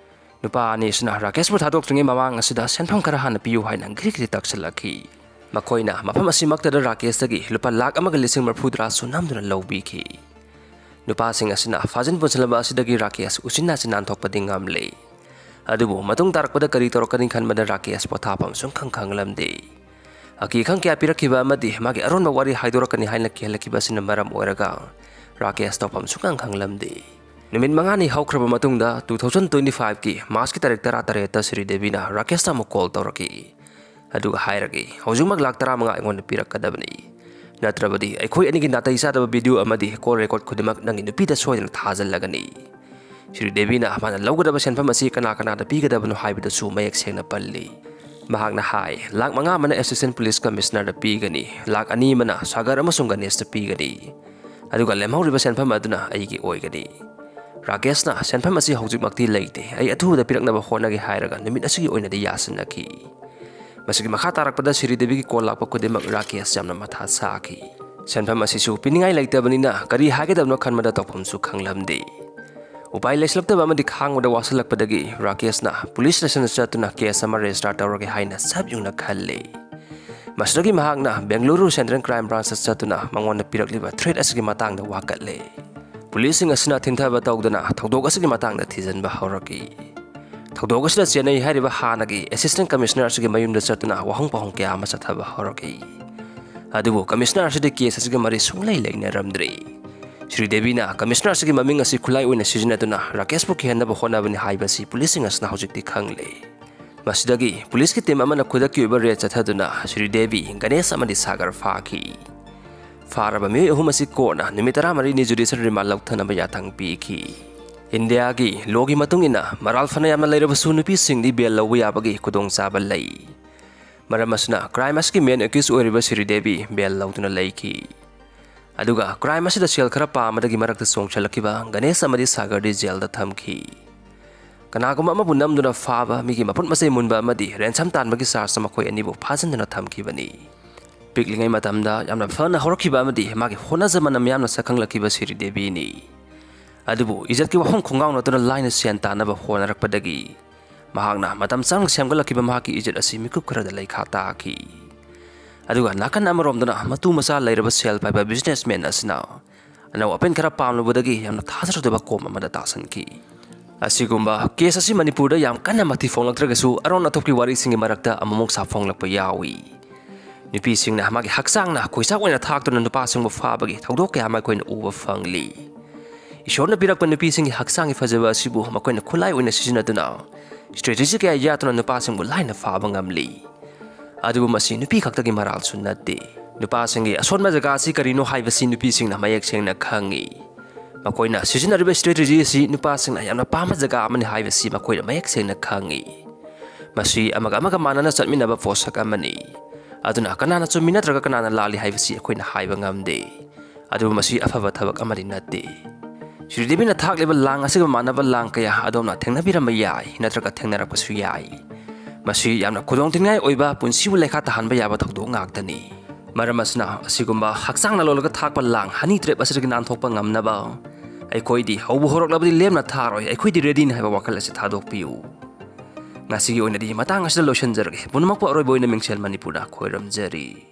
ꯅꯨꯄꯥ ꯑꯅꯤꯁꯤꯅ ꯔꯥꯀꯦꯁꯄꯨ ꯊꯥꯗꯣꯛꯇ꯭ꯔꯤꯉꯩ ꯃꯃꯥꯡ ꯑꯁꯤꯗ ꯁꯦꯟꯐꯝ ꯈꯔ ꯍꯥꯟꯅ ꯄꯤꯌꯨ ꯍꯥꯏꯅ ꯘ꯭ꯔꯤ ꯘ꯭ꯔꯤ ꯇꯛꯁꯤꯜꯂꯛꯈꯤ꯫ ꯃꯈꯣꯏꯅ ꯃꯐꯝ ꯑꯁꯤꯃꯛꯇꯗ ꯔꯥꯀꯦꯁꯇꯒꯤ ꯂꯨꯄꯥ ꯂꯥꯛ ꯑꯃꯒ ꯂꯤꯁꯤꯡ ꯃꯔꯤꯐꯨ ꯇꯔꯥꯁꯨ ꯅꯝꯗꯨꯅ ꯂꯧꯕꯤꯈꯤ꯫ ꯅꯨꯄꯥꯁꯤꯡ ꯑꯁꯤꯅ ꯐꯥꯖꯤꯟ ꯄꯨꯟꯁꯤꯜꯂꯕ ꯑꯁꯤꯗꯒꯤ ꯔꯥꯀꯦꯁ ꯎꯆꯤꯟ ꯅꯥꯆꯤꯟ ꯅꯥꯟꯊꯣꯛꯄꯗꯤ ꯉꯝꯂꯦ꯫ ꯑꯗꯨꯕꯨ ꯃꯇꯨꯡ ꯇꯥꯔꯛꯄꯗ ꯀꯔꯤ ꯇꯧꯔꯛꯀꯅꯤ ꯈꯟꯕꯗ ꯔꯥꯀꯦꯁ ꯄꯣꯊꯥꯐꯝ ꯁꯨꯡꯈꯪ ꯈꯪꯂꯝꯗꯦ꯫ ꯑꯀꯤ ꯑꯈꯪ ꯀꯌꯥ ꯄꯤꯔꯛꯈꯤꯕ ꯑꯃꯗꯤ ꯃꯥꯒꯤ ꯑꯔꯣꯟꯕ ꯋꯥꯔꯤ ꯍꯥꯏꯗꯣꯔꯛꯀꯅꯤ ꯍꯥꯏꯅ ꯀꯤꯍꯜꯂꯛꯈꯤꯕ ꯑꯁꯤꯅ ꯃꯔꯝ ꯑꯣꯏꯔꯒ ꯔꯥꯀꯦꯁ ꯇꯧꯐꯝ ꯁꯨꯡꯈꯪ ꯈꯪꯂꯝꯗꯦ꯫ ꯅꯨꯃꯤꯠ ꯃꯉꯥꯅꯤ ꯍꯧꯈ꯭ꯔꯕ ꯃꯇꯨꯡꯗ, two thousand twenty fiveꯀꯤ ꯃꯥꯔꯆꯀꯤ ꯇꯥꯔꯤꯛ ꯇꯔꯥꯇꯔꯦꯠꯇ ꯁ꯭ꯔꯤꯗꯦꯕꯤꯅ ꯔꯥꯀꯦꯁꯇ ꯑꯃꯨꯛ ꯀꯣꯜ ꯇꯧꯔꯛꯏ꯫ ꯑꯗꯨꯒ ꯍꯥꯏꯔꯛꯏ, "ꯍꯧꯖꯤꯛꯃꯛ ꯂꯥꯛ ꯇꯔꯥꯃꯉꯥ ꯑꯩꯉꯣꯟꯗ ꯄꯤꯔꯛꯀꯗꯕꯅꯤ, ꯅꯠꯇ꯭ꯔꯕꯗꯤ ꯑꯩꯈꯣꯏ ꯑꯅꯤꯒꯤ ꯅꯥꯇꯩ ꯆꯥꯗꯕ ꯚꯤꯗꯤꯑꯣ ꯑꯃꯗꯤ ꯀꯣꯜ ꯔꯦꯀꯣꯔꯗ ꯈꯨꯗꯤꯡꯃꯛ ꯅꯪꯒꯤ ꯅꯨꯄꯤꯗ ꯁꯣꯏꯗꯅ ꯊꯥꯖꯤꯜꯂꯒꯅꯤ"꯫ ꯁ꯭ꯔꯤꯗꯦꯕꯤꯅ ꯃꯥꯅ ꯂꯧꯒꯗꯕ ꯁꯦꯟꯐꯝ ꯑꯁꯤ ꯀꯅꯥ ꯀꯅꯥꯗ ꯄꯤꯒꯗꯕꯅꯣ ꯍꯥꯏꯕꯗꯨꯁꯨ ꯃꯌꯦꯛ ꯁꯦꯡꯅ ꯄꯜꯂꯤ꯫ ꯃꯍꯥꯛꯅ ꯍꯥꯏ, "ꯂꯥꯛ ꯃꯉꯥ ꯑꯃꯅ ꯑꯦꯁꯤꯁꯇꯦꯟ ꯄꯨꯂꯤꯁ ꯀꯃꯤꯁꯅꯔꯗ ꯄꯤꯒꯅꯤ, ꯂꯥꯛ ꯑꯅꯤ ꯑꯃꯅ ꯁꯥꯒꯔ ꯑꯃꯁꯨꯡ ꯒꯅꯦꯁꯇ ꯄꯤꯒꯅꯤ, ꯑꯗꯨꯒ ꯂꯦꯝꯍꯧꯔꯤꯕ ꯁꯦꯟꯐꯝ ꯑꯗꯨꯅ ꯑꯩꯒꯤ ꯑꯣꯏꯒꯅꯤ꯫ ꯔꯥꯀꯦꯁꯅ ꯁꯦꯟꯐꯝ ꯑꯁꯤ ꯍꯧꯖꯤꯛꯃꯛꯇꯤ ꯂꯩꯇꯦ, ꯑꯩ ꯑꯊꯨꯕꯗ ꯄꯤꯔꯛꯅꯕ ꯍꯣꯠꯅꯒꯦ" ꯍꯥꯏꯔꯒ ꯅꯨꯃꯤꯠ ꯑꯁꯤꯒꯤ ꯑꯣꯏꯅꯗꯤ ꯌꯥꯁꯤꯟꯅꯈꯤ꯫ ꯃꯁꯤꯒꯤ ꯃꯈꯥ ꯇꯥꯔꯛꯄꯗ ꯁ꯭ꯔꯤꯗꯦꯕꯤꯒꯤ ꯀꯣꯜ ꯂꯥꯛꯄ ꯈꯨꯗꯤꯡꯃꯛ ꯔꯥꯀꯦꯁ ꯌꯥꯝꯅ ꯃꯊꯥ ꯁꯥꯈꯤ꯫ ꯁꯦꯟꯐꯝ ꯑꯁꯤꯁꯨ ꯄꯤꯅꯤꯡꯉꯥꯏ ꯂꯩꯇꯕꯅꯤꯅ ꯀꯔꯤ ꯍꯥꯏꯒꯗꯕꯅꯣ ꯈꯟꯕꯗ ꯇꯧꯐꯝꯁꯨ ꯈꯪꯂꯝꯗꯦ꯫ ꯎꯄꯥꯏ ꯂꯩꯁꯤꯜꯂꯛꯇꯕ ꯑꯃꯗꯤ ꯈꯥꯡꯕꯗ ꯋꯥꯁꯤꯜꯂꯛꯄꯗꯒꯤ ꯔꯥꯀꯦꯁꯅ ꯄꯨꯂꯤꯁ ꯁ꯭ꯇꯦꯁꯟꯗ ꯆꯠꯇꯨꯅ ꯀꯦꯁ ꯑꯃ ꯔꯦꯖꯤꯁꯇꯥꯔ ꯇꯧꯔꯒꯦ ꯍꯥꯏꯅ ꯁꯞ ꯌꯨꯡꯅ ꯈꯜꯂꯤ꯫ ꯃꯁꯤꯗꯒꯤ ꯃꯍꯥꯛꯅ ꯕꯦꯡꯒꯂꯨꯔꯨ ꯁꯦꯟꯇ꯭ꯔꯦꯜ ꯀ꯭ꯔꯥꯏꯝ ꯕ꯭ꯔꯥꯟꯁꯇ ꯆꯠꯇꯨꯅ ꯃꯉꯣꯟꯗ ꯄꯤꯔꯛꯂꯤꯕ ꯊ꯭ꯔꯦꯠ ꯑꯁꯤꯒꯤ ꯃꯇꯥꯡꯗ ꯋꯥꯀꯠꯂꯦ꯫ ꯄꯨꯂꯤꯁꯁꯤꯡ ꯑꯁꯤꯅ ꯊꯤꯟꯊꯕ ꯇꯧꯗꯅ ꯊꯧꯗꯣꯛ ꯑꯁꯤꯒꯤ ꯃꯇꯥꯡꯗ ꯊꯤꯖꯤꯟꯕ ꯍꯧꯔꯛꯏ꯫ ꯊꯧꯗꯣꯛ ꯑꯁꯤꯗ ꯆꯦꯟꯅꯩ ꯍꯥꯏꯔꯤꯕ ꯍꯥꯟꯅꯒꯤ ꯑꯦꯁꯤꯁꯇꯦꯟ ꯀꯃꯤꯁꯅꯔ ꯑꯁꯤꯒꯤ ꯃꯌꯨꯝꯗ ꯆꯠꯇꯨꯅ ꯋꯥꯍꯪ ꯄꯥꯎꯍꯪ ꯀꯌꯥ ꯑꯃ ꯆꯠꯊꯕ ꯍꯧꯔꯛꯏ꯫ ꯑꯗꯨꯕꯨ ꯀꯃꯤꯁꯅꯔ ꯑꯁꯤꯗꯤ ꯀꯦꯁ ꯑꯁꯤꯒ ꯃꯔꯤ ꯁꯨꯡꯂꯩ ꯂꯩꯅꯔꯝꯗ꯭ꯔꯤ꯫ ꯁ꯭ꯔꯤꯗꯦꯕꯤꯅ ꯀꯃꯤꯁꯅꯔ ꯑꯁꯤꯒꯤ ꯃꯃꯤꯡ ꯑꯁꯤ ꯈꯨꯠꯂꯥꯏ ꯑꯣꯏꯅ ꯁꯤꯖꯤꯟꯅꯗꯨꯅ ꯔꯥꯀꯦꯁꯄꯨ ꯀꯤꯍꯟꯅꯕ ꯍꯣꯠꯅꯕꯅꯤ ꯍꯥꯏꯕꯁꯤ ꯄꯨꯂꯤꯁꯁꯤꯡ ꯑꯁꯤꯅ ꯍꯧꯖꯤꯛꯇꯤ ꯈꯪꯂꯦ꯫ ꯃꯁꯤꯗꯒꯤ ꯄꯨꯂꯤꯁꯀꯤ ꯇꯤꯝ ꯑꯃꯅ ꯈꯨꯗꯛꯀꯤ ꯑꯣꯏꯕ ꯔꯦꯗ ꯆꯠꯊꯗꯨꯅ ꯁ꯭ꯔꯤꯗꯦꯕꯤ, ꯒꯅꯦꯁ ꯑꯃꯗꯤ ꯁꯥꯒꯔ ꯐꯥꯈꯤ꯫ ꯐꯥꯔꯕ ꯃꯤꯑꯣꯏ ꯑꯍꯨꯝ ꯑꯁꯤ ꯀꯣꯔꯠꯅ ꯅꯨꯃꯤꯠ ꯇꯔꯥꯃꯔꯤꯅꯤ ꯖꯨꯗꯤꯁꯤꯌꯦꯜ ꯔꯤꯃꯥꯟ ꯂꯧꯊꯅꯕ ꯌꯥꯊꯪ ꯄꯤꯈꯤ꯫ ꯏꯟꯗꯤꯌꯥꯒꯤ ꯂꯣꯒꯤ ꯃꯇꯨꯡ ꯏꯟꯅ ꯃꯔꯥꯜ ꯐꯅ ꯌꯥꯝꯅ ꯂꯩꯔꯕꯁꯨ ꯅꯨꯄꯤꯁꯤꯡꯗꯤ ꯕꯦꯜ ꯂꯧꯕ ꯌꯥꯕꯒꯤ ꯈꯨꯗꯣꯡꯆꯥꯕ ꯂꯩ꯫ ꯃꯔꯝ ꯑꯁꯤꯅ ꯀ꯭ꯔꯥꯏꯝ ꯑꯁꯤꯒꯤ ꯃꯦꯟ ꯑꯦꯀ꯭ꯌꯨꯁ ꯑꯣꯏꯔꯤꯕ ꯁ꯭ꯔꯤꯗꯦꯕꯤ ꯕꯦꯜ ꯂꯧꯗꯨꯅ ꯂꯩꯈꯤ꯫ ꯑꯗꯨꯒ ꯀ꯭ꯔꯥꯏꯝ ꯑꯁꯤꯗ ꯁꯦꯜ ꯈꯔ ꯄꯥꯝꯕꯗꯒꯤ ꯃꯔꯛꯇ ꯆꯣꯡꯁꯤꯜꯂꯛꯈꯤꯕ ꯒꯅꯦꯁ ꯑꯃꯗꯤ ꯁꯥꯒꯔꯗꯤ ꯖꯦꯜꯗ ꯊꯝꯈꯤ꯫ ꯀꯅꯥꯒꯨꯝꯕ ꯑꯃꯕꯨ ꯅꯝꯗꯨꯅ ꯐꯥꯕ ꯃꯤꯒꯤ ꯃꯄꯨꯠ ꯃꯆꯩ ꯃꯨꯟꯕ ꯑꯃꯗꯤ ꯔꯦꯟꯁꯝ ꯇꯥꯟꯕꯒꯤ ꯆꯥꯔꯖꯇ ꯃꯈꯣꯏ ꯑꯅꯤꯕꯨ ꯐꯥꯖꯤꯟꯗꯨꯅ ꯊꯝꯈꯤꯕꯅꯤ꯫ ꯄꯤꯛꯂꯤꯉꯩ ꯃꯇꯝꯗ ꯌꯥꯝꯅ ꯐꯅ ꯍꯧꯔꯛꯈꯤꯕ ꯑꯃꯗꯤ ꯃꯥꯒꯤ ꯍꯣꯠꯅꯖꯃꯟ ꯃꯤꯌꯥꯝꯅ ꯁꯛꯈꯪꯂꯛꯈꯤꯕ ꯁ꯭ꯔꯤꯗꯦꯕꯤꯅꯤ꯫ ꯑꯗꯨꯕꯨ ꯏꯖꯠꯀꯤ ꯋꯥꯐꯝ ꯈꯣꯡꯒꯥꯎꯅꯗꯨꯅ ꯂꯥꯏꯅ ꯁꯦꯟ ꯇꯥꯟꯅꯕ ꯍꯣꯠꯅꯔꯛꯄꯗꯒꯤ ꯃꯍꯥꯛꯅ ꯃꯇꯝ ꯆꯪꯅ ꯁꯦꯝꯒꯠꯂꯛꯈꯤꯕ ꯃꯍꯥꯛꯀꯤ ꯏꯖꯠ ꯑꯁꯤ ꯃꯤꯀꯨꯞ ꯈꯔꯗ ꯂꯩꯈꯥ ꯇꯥꯈꯤ꯫ ꯑꯗꯨꯒ ꯅꯥꯀꯟ ꯑꯃꯔꯣꯝꯗꯅ ꯃꯇꯨ ꯃꯆꯥ ꯂꯩꯔꯕ ꯁꯦꯜ ꯄꯥꯏꯕ ꯕꯤꯖꯤꯅꯦꯁꯃꯦꯟ ꯑꯁꯤꯅ ꯑꯅꯧ ꯑꯄꯦꯟ ꯈꯔ ꯄꯥꯝꯂꯨꯕꯗꯒꯤ ꯌꯥꯝꯅ ꯊꯥꯖꯔꯨꯗꯕ ꯀꯣꯝ ꯑꯃꯗ ꯇꯥꯁꯟꯈꯤ꯫ ꯑꯁꯤꯒꯨꯝꯕ ꯀꯦꯁ ꯑꯁꯤ ꯃꯅꯤꯄꯨꯔꯗ ꯌꯥꯝ ꯀꯟꯅ ꯃꯊꯤ ꯐꯣꯡꯂꯛꯇ꯭ꯔꯒꯁꯨ ꯑꯔꯣꯟ ꯑꯊꯨꯞꯀꯤ ꯋꯥꯔꯤꯁꯤꯡꯒꯤ ꯃꯔꯛꯇ ꯑꯃꯨꯛꯃꯨꯛ ꯁꯥꯐꯣꯡꯂꯛꯄ ꯌꯥꯎꯏ꯫ ꯅꯨꯄꯤꯁꯤꯡꯅ ꯃꯥꯒꯤ ꯍꯛꯆꯥꯡꯅ ꯈꯣꯏꯆꯥꯛ ꯑꯣꯏꯅ ꯊꯥꯛꯇꯨꯅ ꯅꯨꯄꯥꯁꯤꯡꯕꯨ ꯐꯥꯕꯒꯤ ꯊꯧꯗꯣꯛ ꯀꯌꯥ ꯑꯃ ꯑꯩꯈꯣꯏꯅ ꯎꯕ ꯐꯪꯂꯤ꯫ ꯏꯁꯣꯔꯅ ꯄꯤꯔꯛꯄ ꯅꯨꯄꯤꯁꯤꯡꯒꯤ ꯍꯛꯆꯥꯡꯒꯤ ꯐꯖꯕ ꯑꯁꯤꯕꯨ ꯃꯈꯣꯏꯅ ꯈꯨꯠꯂꯥꯏ ꯑꯣꯏꯅ ꯁꯤꯖꯤꯟꯅꯗꯨꯅ ꯁ꯭ꯇ꯭ꯔꯦꯇꯦꯖꯤ ꯀꯌꯥ ꯌꯥꯠꯇꯨꯅ ꯅꯨꯄꯥꯁꯤꯡꯕꯨ ꯂꯥꯏꯅ ꯐꯥꯕ ꯉꯝꯂꯤ꯫ ꯑꯗꯨꯕꯨ ꯃꯁꯤ ꯅꯨꯄꯤ ꯈꯛꯇꯒꯤ ꯃꯔꯥꯜꯁꯨ ꯅꯠꯇꯦ꯫ ꯅꯨꯄꯥꯁꯤꯡꯒꯤ ꯑꯁꯣꯟꯕ ꯖꯒꯥ ꯑꯁꯤ ꯀꯔꯤꯅꯣ ꯍꯥꯏꯕꯁꯤ ꯅꯨꯄꯤꯁꯤꯡꯅ ꯃꯌꯦꯛ ꯁꯦꯡꯅ ꯈꯪꯏ꯫ ꯃꯈꯣꯏꯅ ꯁꯤꯖꯤꯟꯅꯔꯤꯕ ꯁ꯭ꯇ꯭ꯔꯦꯇꯦꯖꯤ ꯑꯁꯤ ꯅꯨꯄꯥꯁꯤꯡꯅ ꯌꯥꯝꯅ ꯄꯥꯝꯕ ꯖꯒꯥ ꯑꯃꯅꯤ ꯍꯥꯏꯕꯁꯤ ꯃꯈꯣꯏꯅ ꯃꯌꯦꯛ ꯁꯦꯡꯅ ꯈꯪꯏ꯫ ꯃꯁꯤ ꯑꯃꯒ ꯑꯃꯒ ꯃꯥꯟꯅꯅ ꯆꯠꯃꯤꯟꯅꯕ ꯄꯣꯠꯁꯛ ꯑꯃꯅꯤ꯫ ꯑꯗꯨꯅ ꯀꯅꯥꯅ ꯆꯨꯝꯃꯤ ꯅꯠꯇ꯭ꯔꯒ ꯀꯅꯥꯅ ꯂꯥꯜꯂꯤ ꯍꯥꯏꯕꯁꯤ ꯑꯩꯈꯣꯏꯅ ꯍꯥꯏꯕ ꯉꯝꯗꯦ꯫ ꯑꯗꯨꯕꯨ ꯃꯁꯤ ꯑꯐꯕ ꯊꯕꯛ ꯑꯃꯗꯤ ꯅꯠꯇꯦ꯫ ꯁ꯭ꯔꯤꯗꯦꯕꯤꯅ ꯊꯥꯛꯂꯤꯕ ꯂꯥꯡ ꯑꯁꯤꯒ ꯃꯥꯟꯅꯕ ꯂꯥꯡ ꯀꯌꯥ ꯑꯗꯣꯝꯅ ꯊꯦꯡꯅꯕꯤꯔꯝꯕ ꯌꯥꯏ, ꯅꯠꯇ꯭ꯔꯒ ꯊꯦꯡꯅꯔꯛꯄꯁꯨ ꯌꯥꯏ꯫ ꯃꯁꯤ ꯌꯥꯝꯅ ꯈꯨꯗꯣꯡꯊꯤꯅꯤꯡꯉꯥꯏ ꯑꯣꯏꯕ, ꯄꯨꯟꯁꯤꯕꯨ ꯂꯩꯈꯥ ꯇꯥꯍꯟꯕ ꯌꯥꯕ ꯊꯧꯗꯣꯛ ꯉꯥꯛꯇꯅꯤ꯫ ꯃꯔꯝ ꯑꯁꯤꯅ, ꯑꯁꯤꯒꯨꯝꯕ ꯍꯛꯆꯥꯡꯅ ꯂꯣꯜꯂꯒ ꯊꯥꯛꯄ ꯂꯥꯡ ꯍꯅꯤ ꯇ꯭ꯔꯦꯞ ꯑꯁꯤꯗꯒꯤ ꯅꯥꯟꯊꯣꯛꯄ ꯉꯝꯅꯕ ꯑꯩꯈꯣꯏꯗꯤ ꯍꯧꯕ ꯍꯧꯔꯛꯂꯕꯗꯤ ꯂꯦꯝꯅ ꯊꯥꯔꯣꯏ, ꯑꯩꯈꯣꯏꯗꯤ ꯔꯦꯗꯤꯅꯤ ꯍꯥꯏꯕ ꯋꯥꯈꯜ ꯑꯁꯤ ꯊꯥꯗꯣꯛꯄꯤꯌꯨ꯫ ꯉꯁꯤꯒꯤ ꯑꯣꯏꯅꯗꯤ ꯃꯇꯥꯡ ꯑꯁꯤꯗ ꯂꯣꯏꯁꯤꯟꯖꯔꯒꯦ꯫ ꯄꯨꯝꯅꯃꯛꯄꯨ ꯑꯔꯣꯏꯕ ꯑꯣꯏꯅ ꯃꯤꯡꯁꯦꯜ ꯃꯅꯤꯄꯨꯔꯗ ꯈꯣꯏꯔꯝꯖꯔꯤ꯫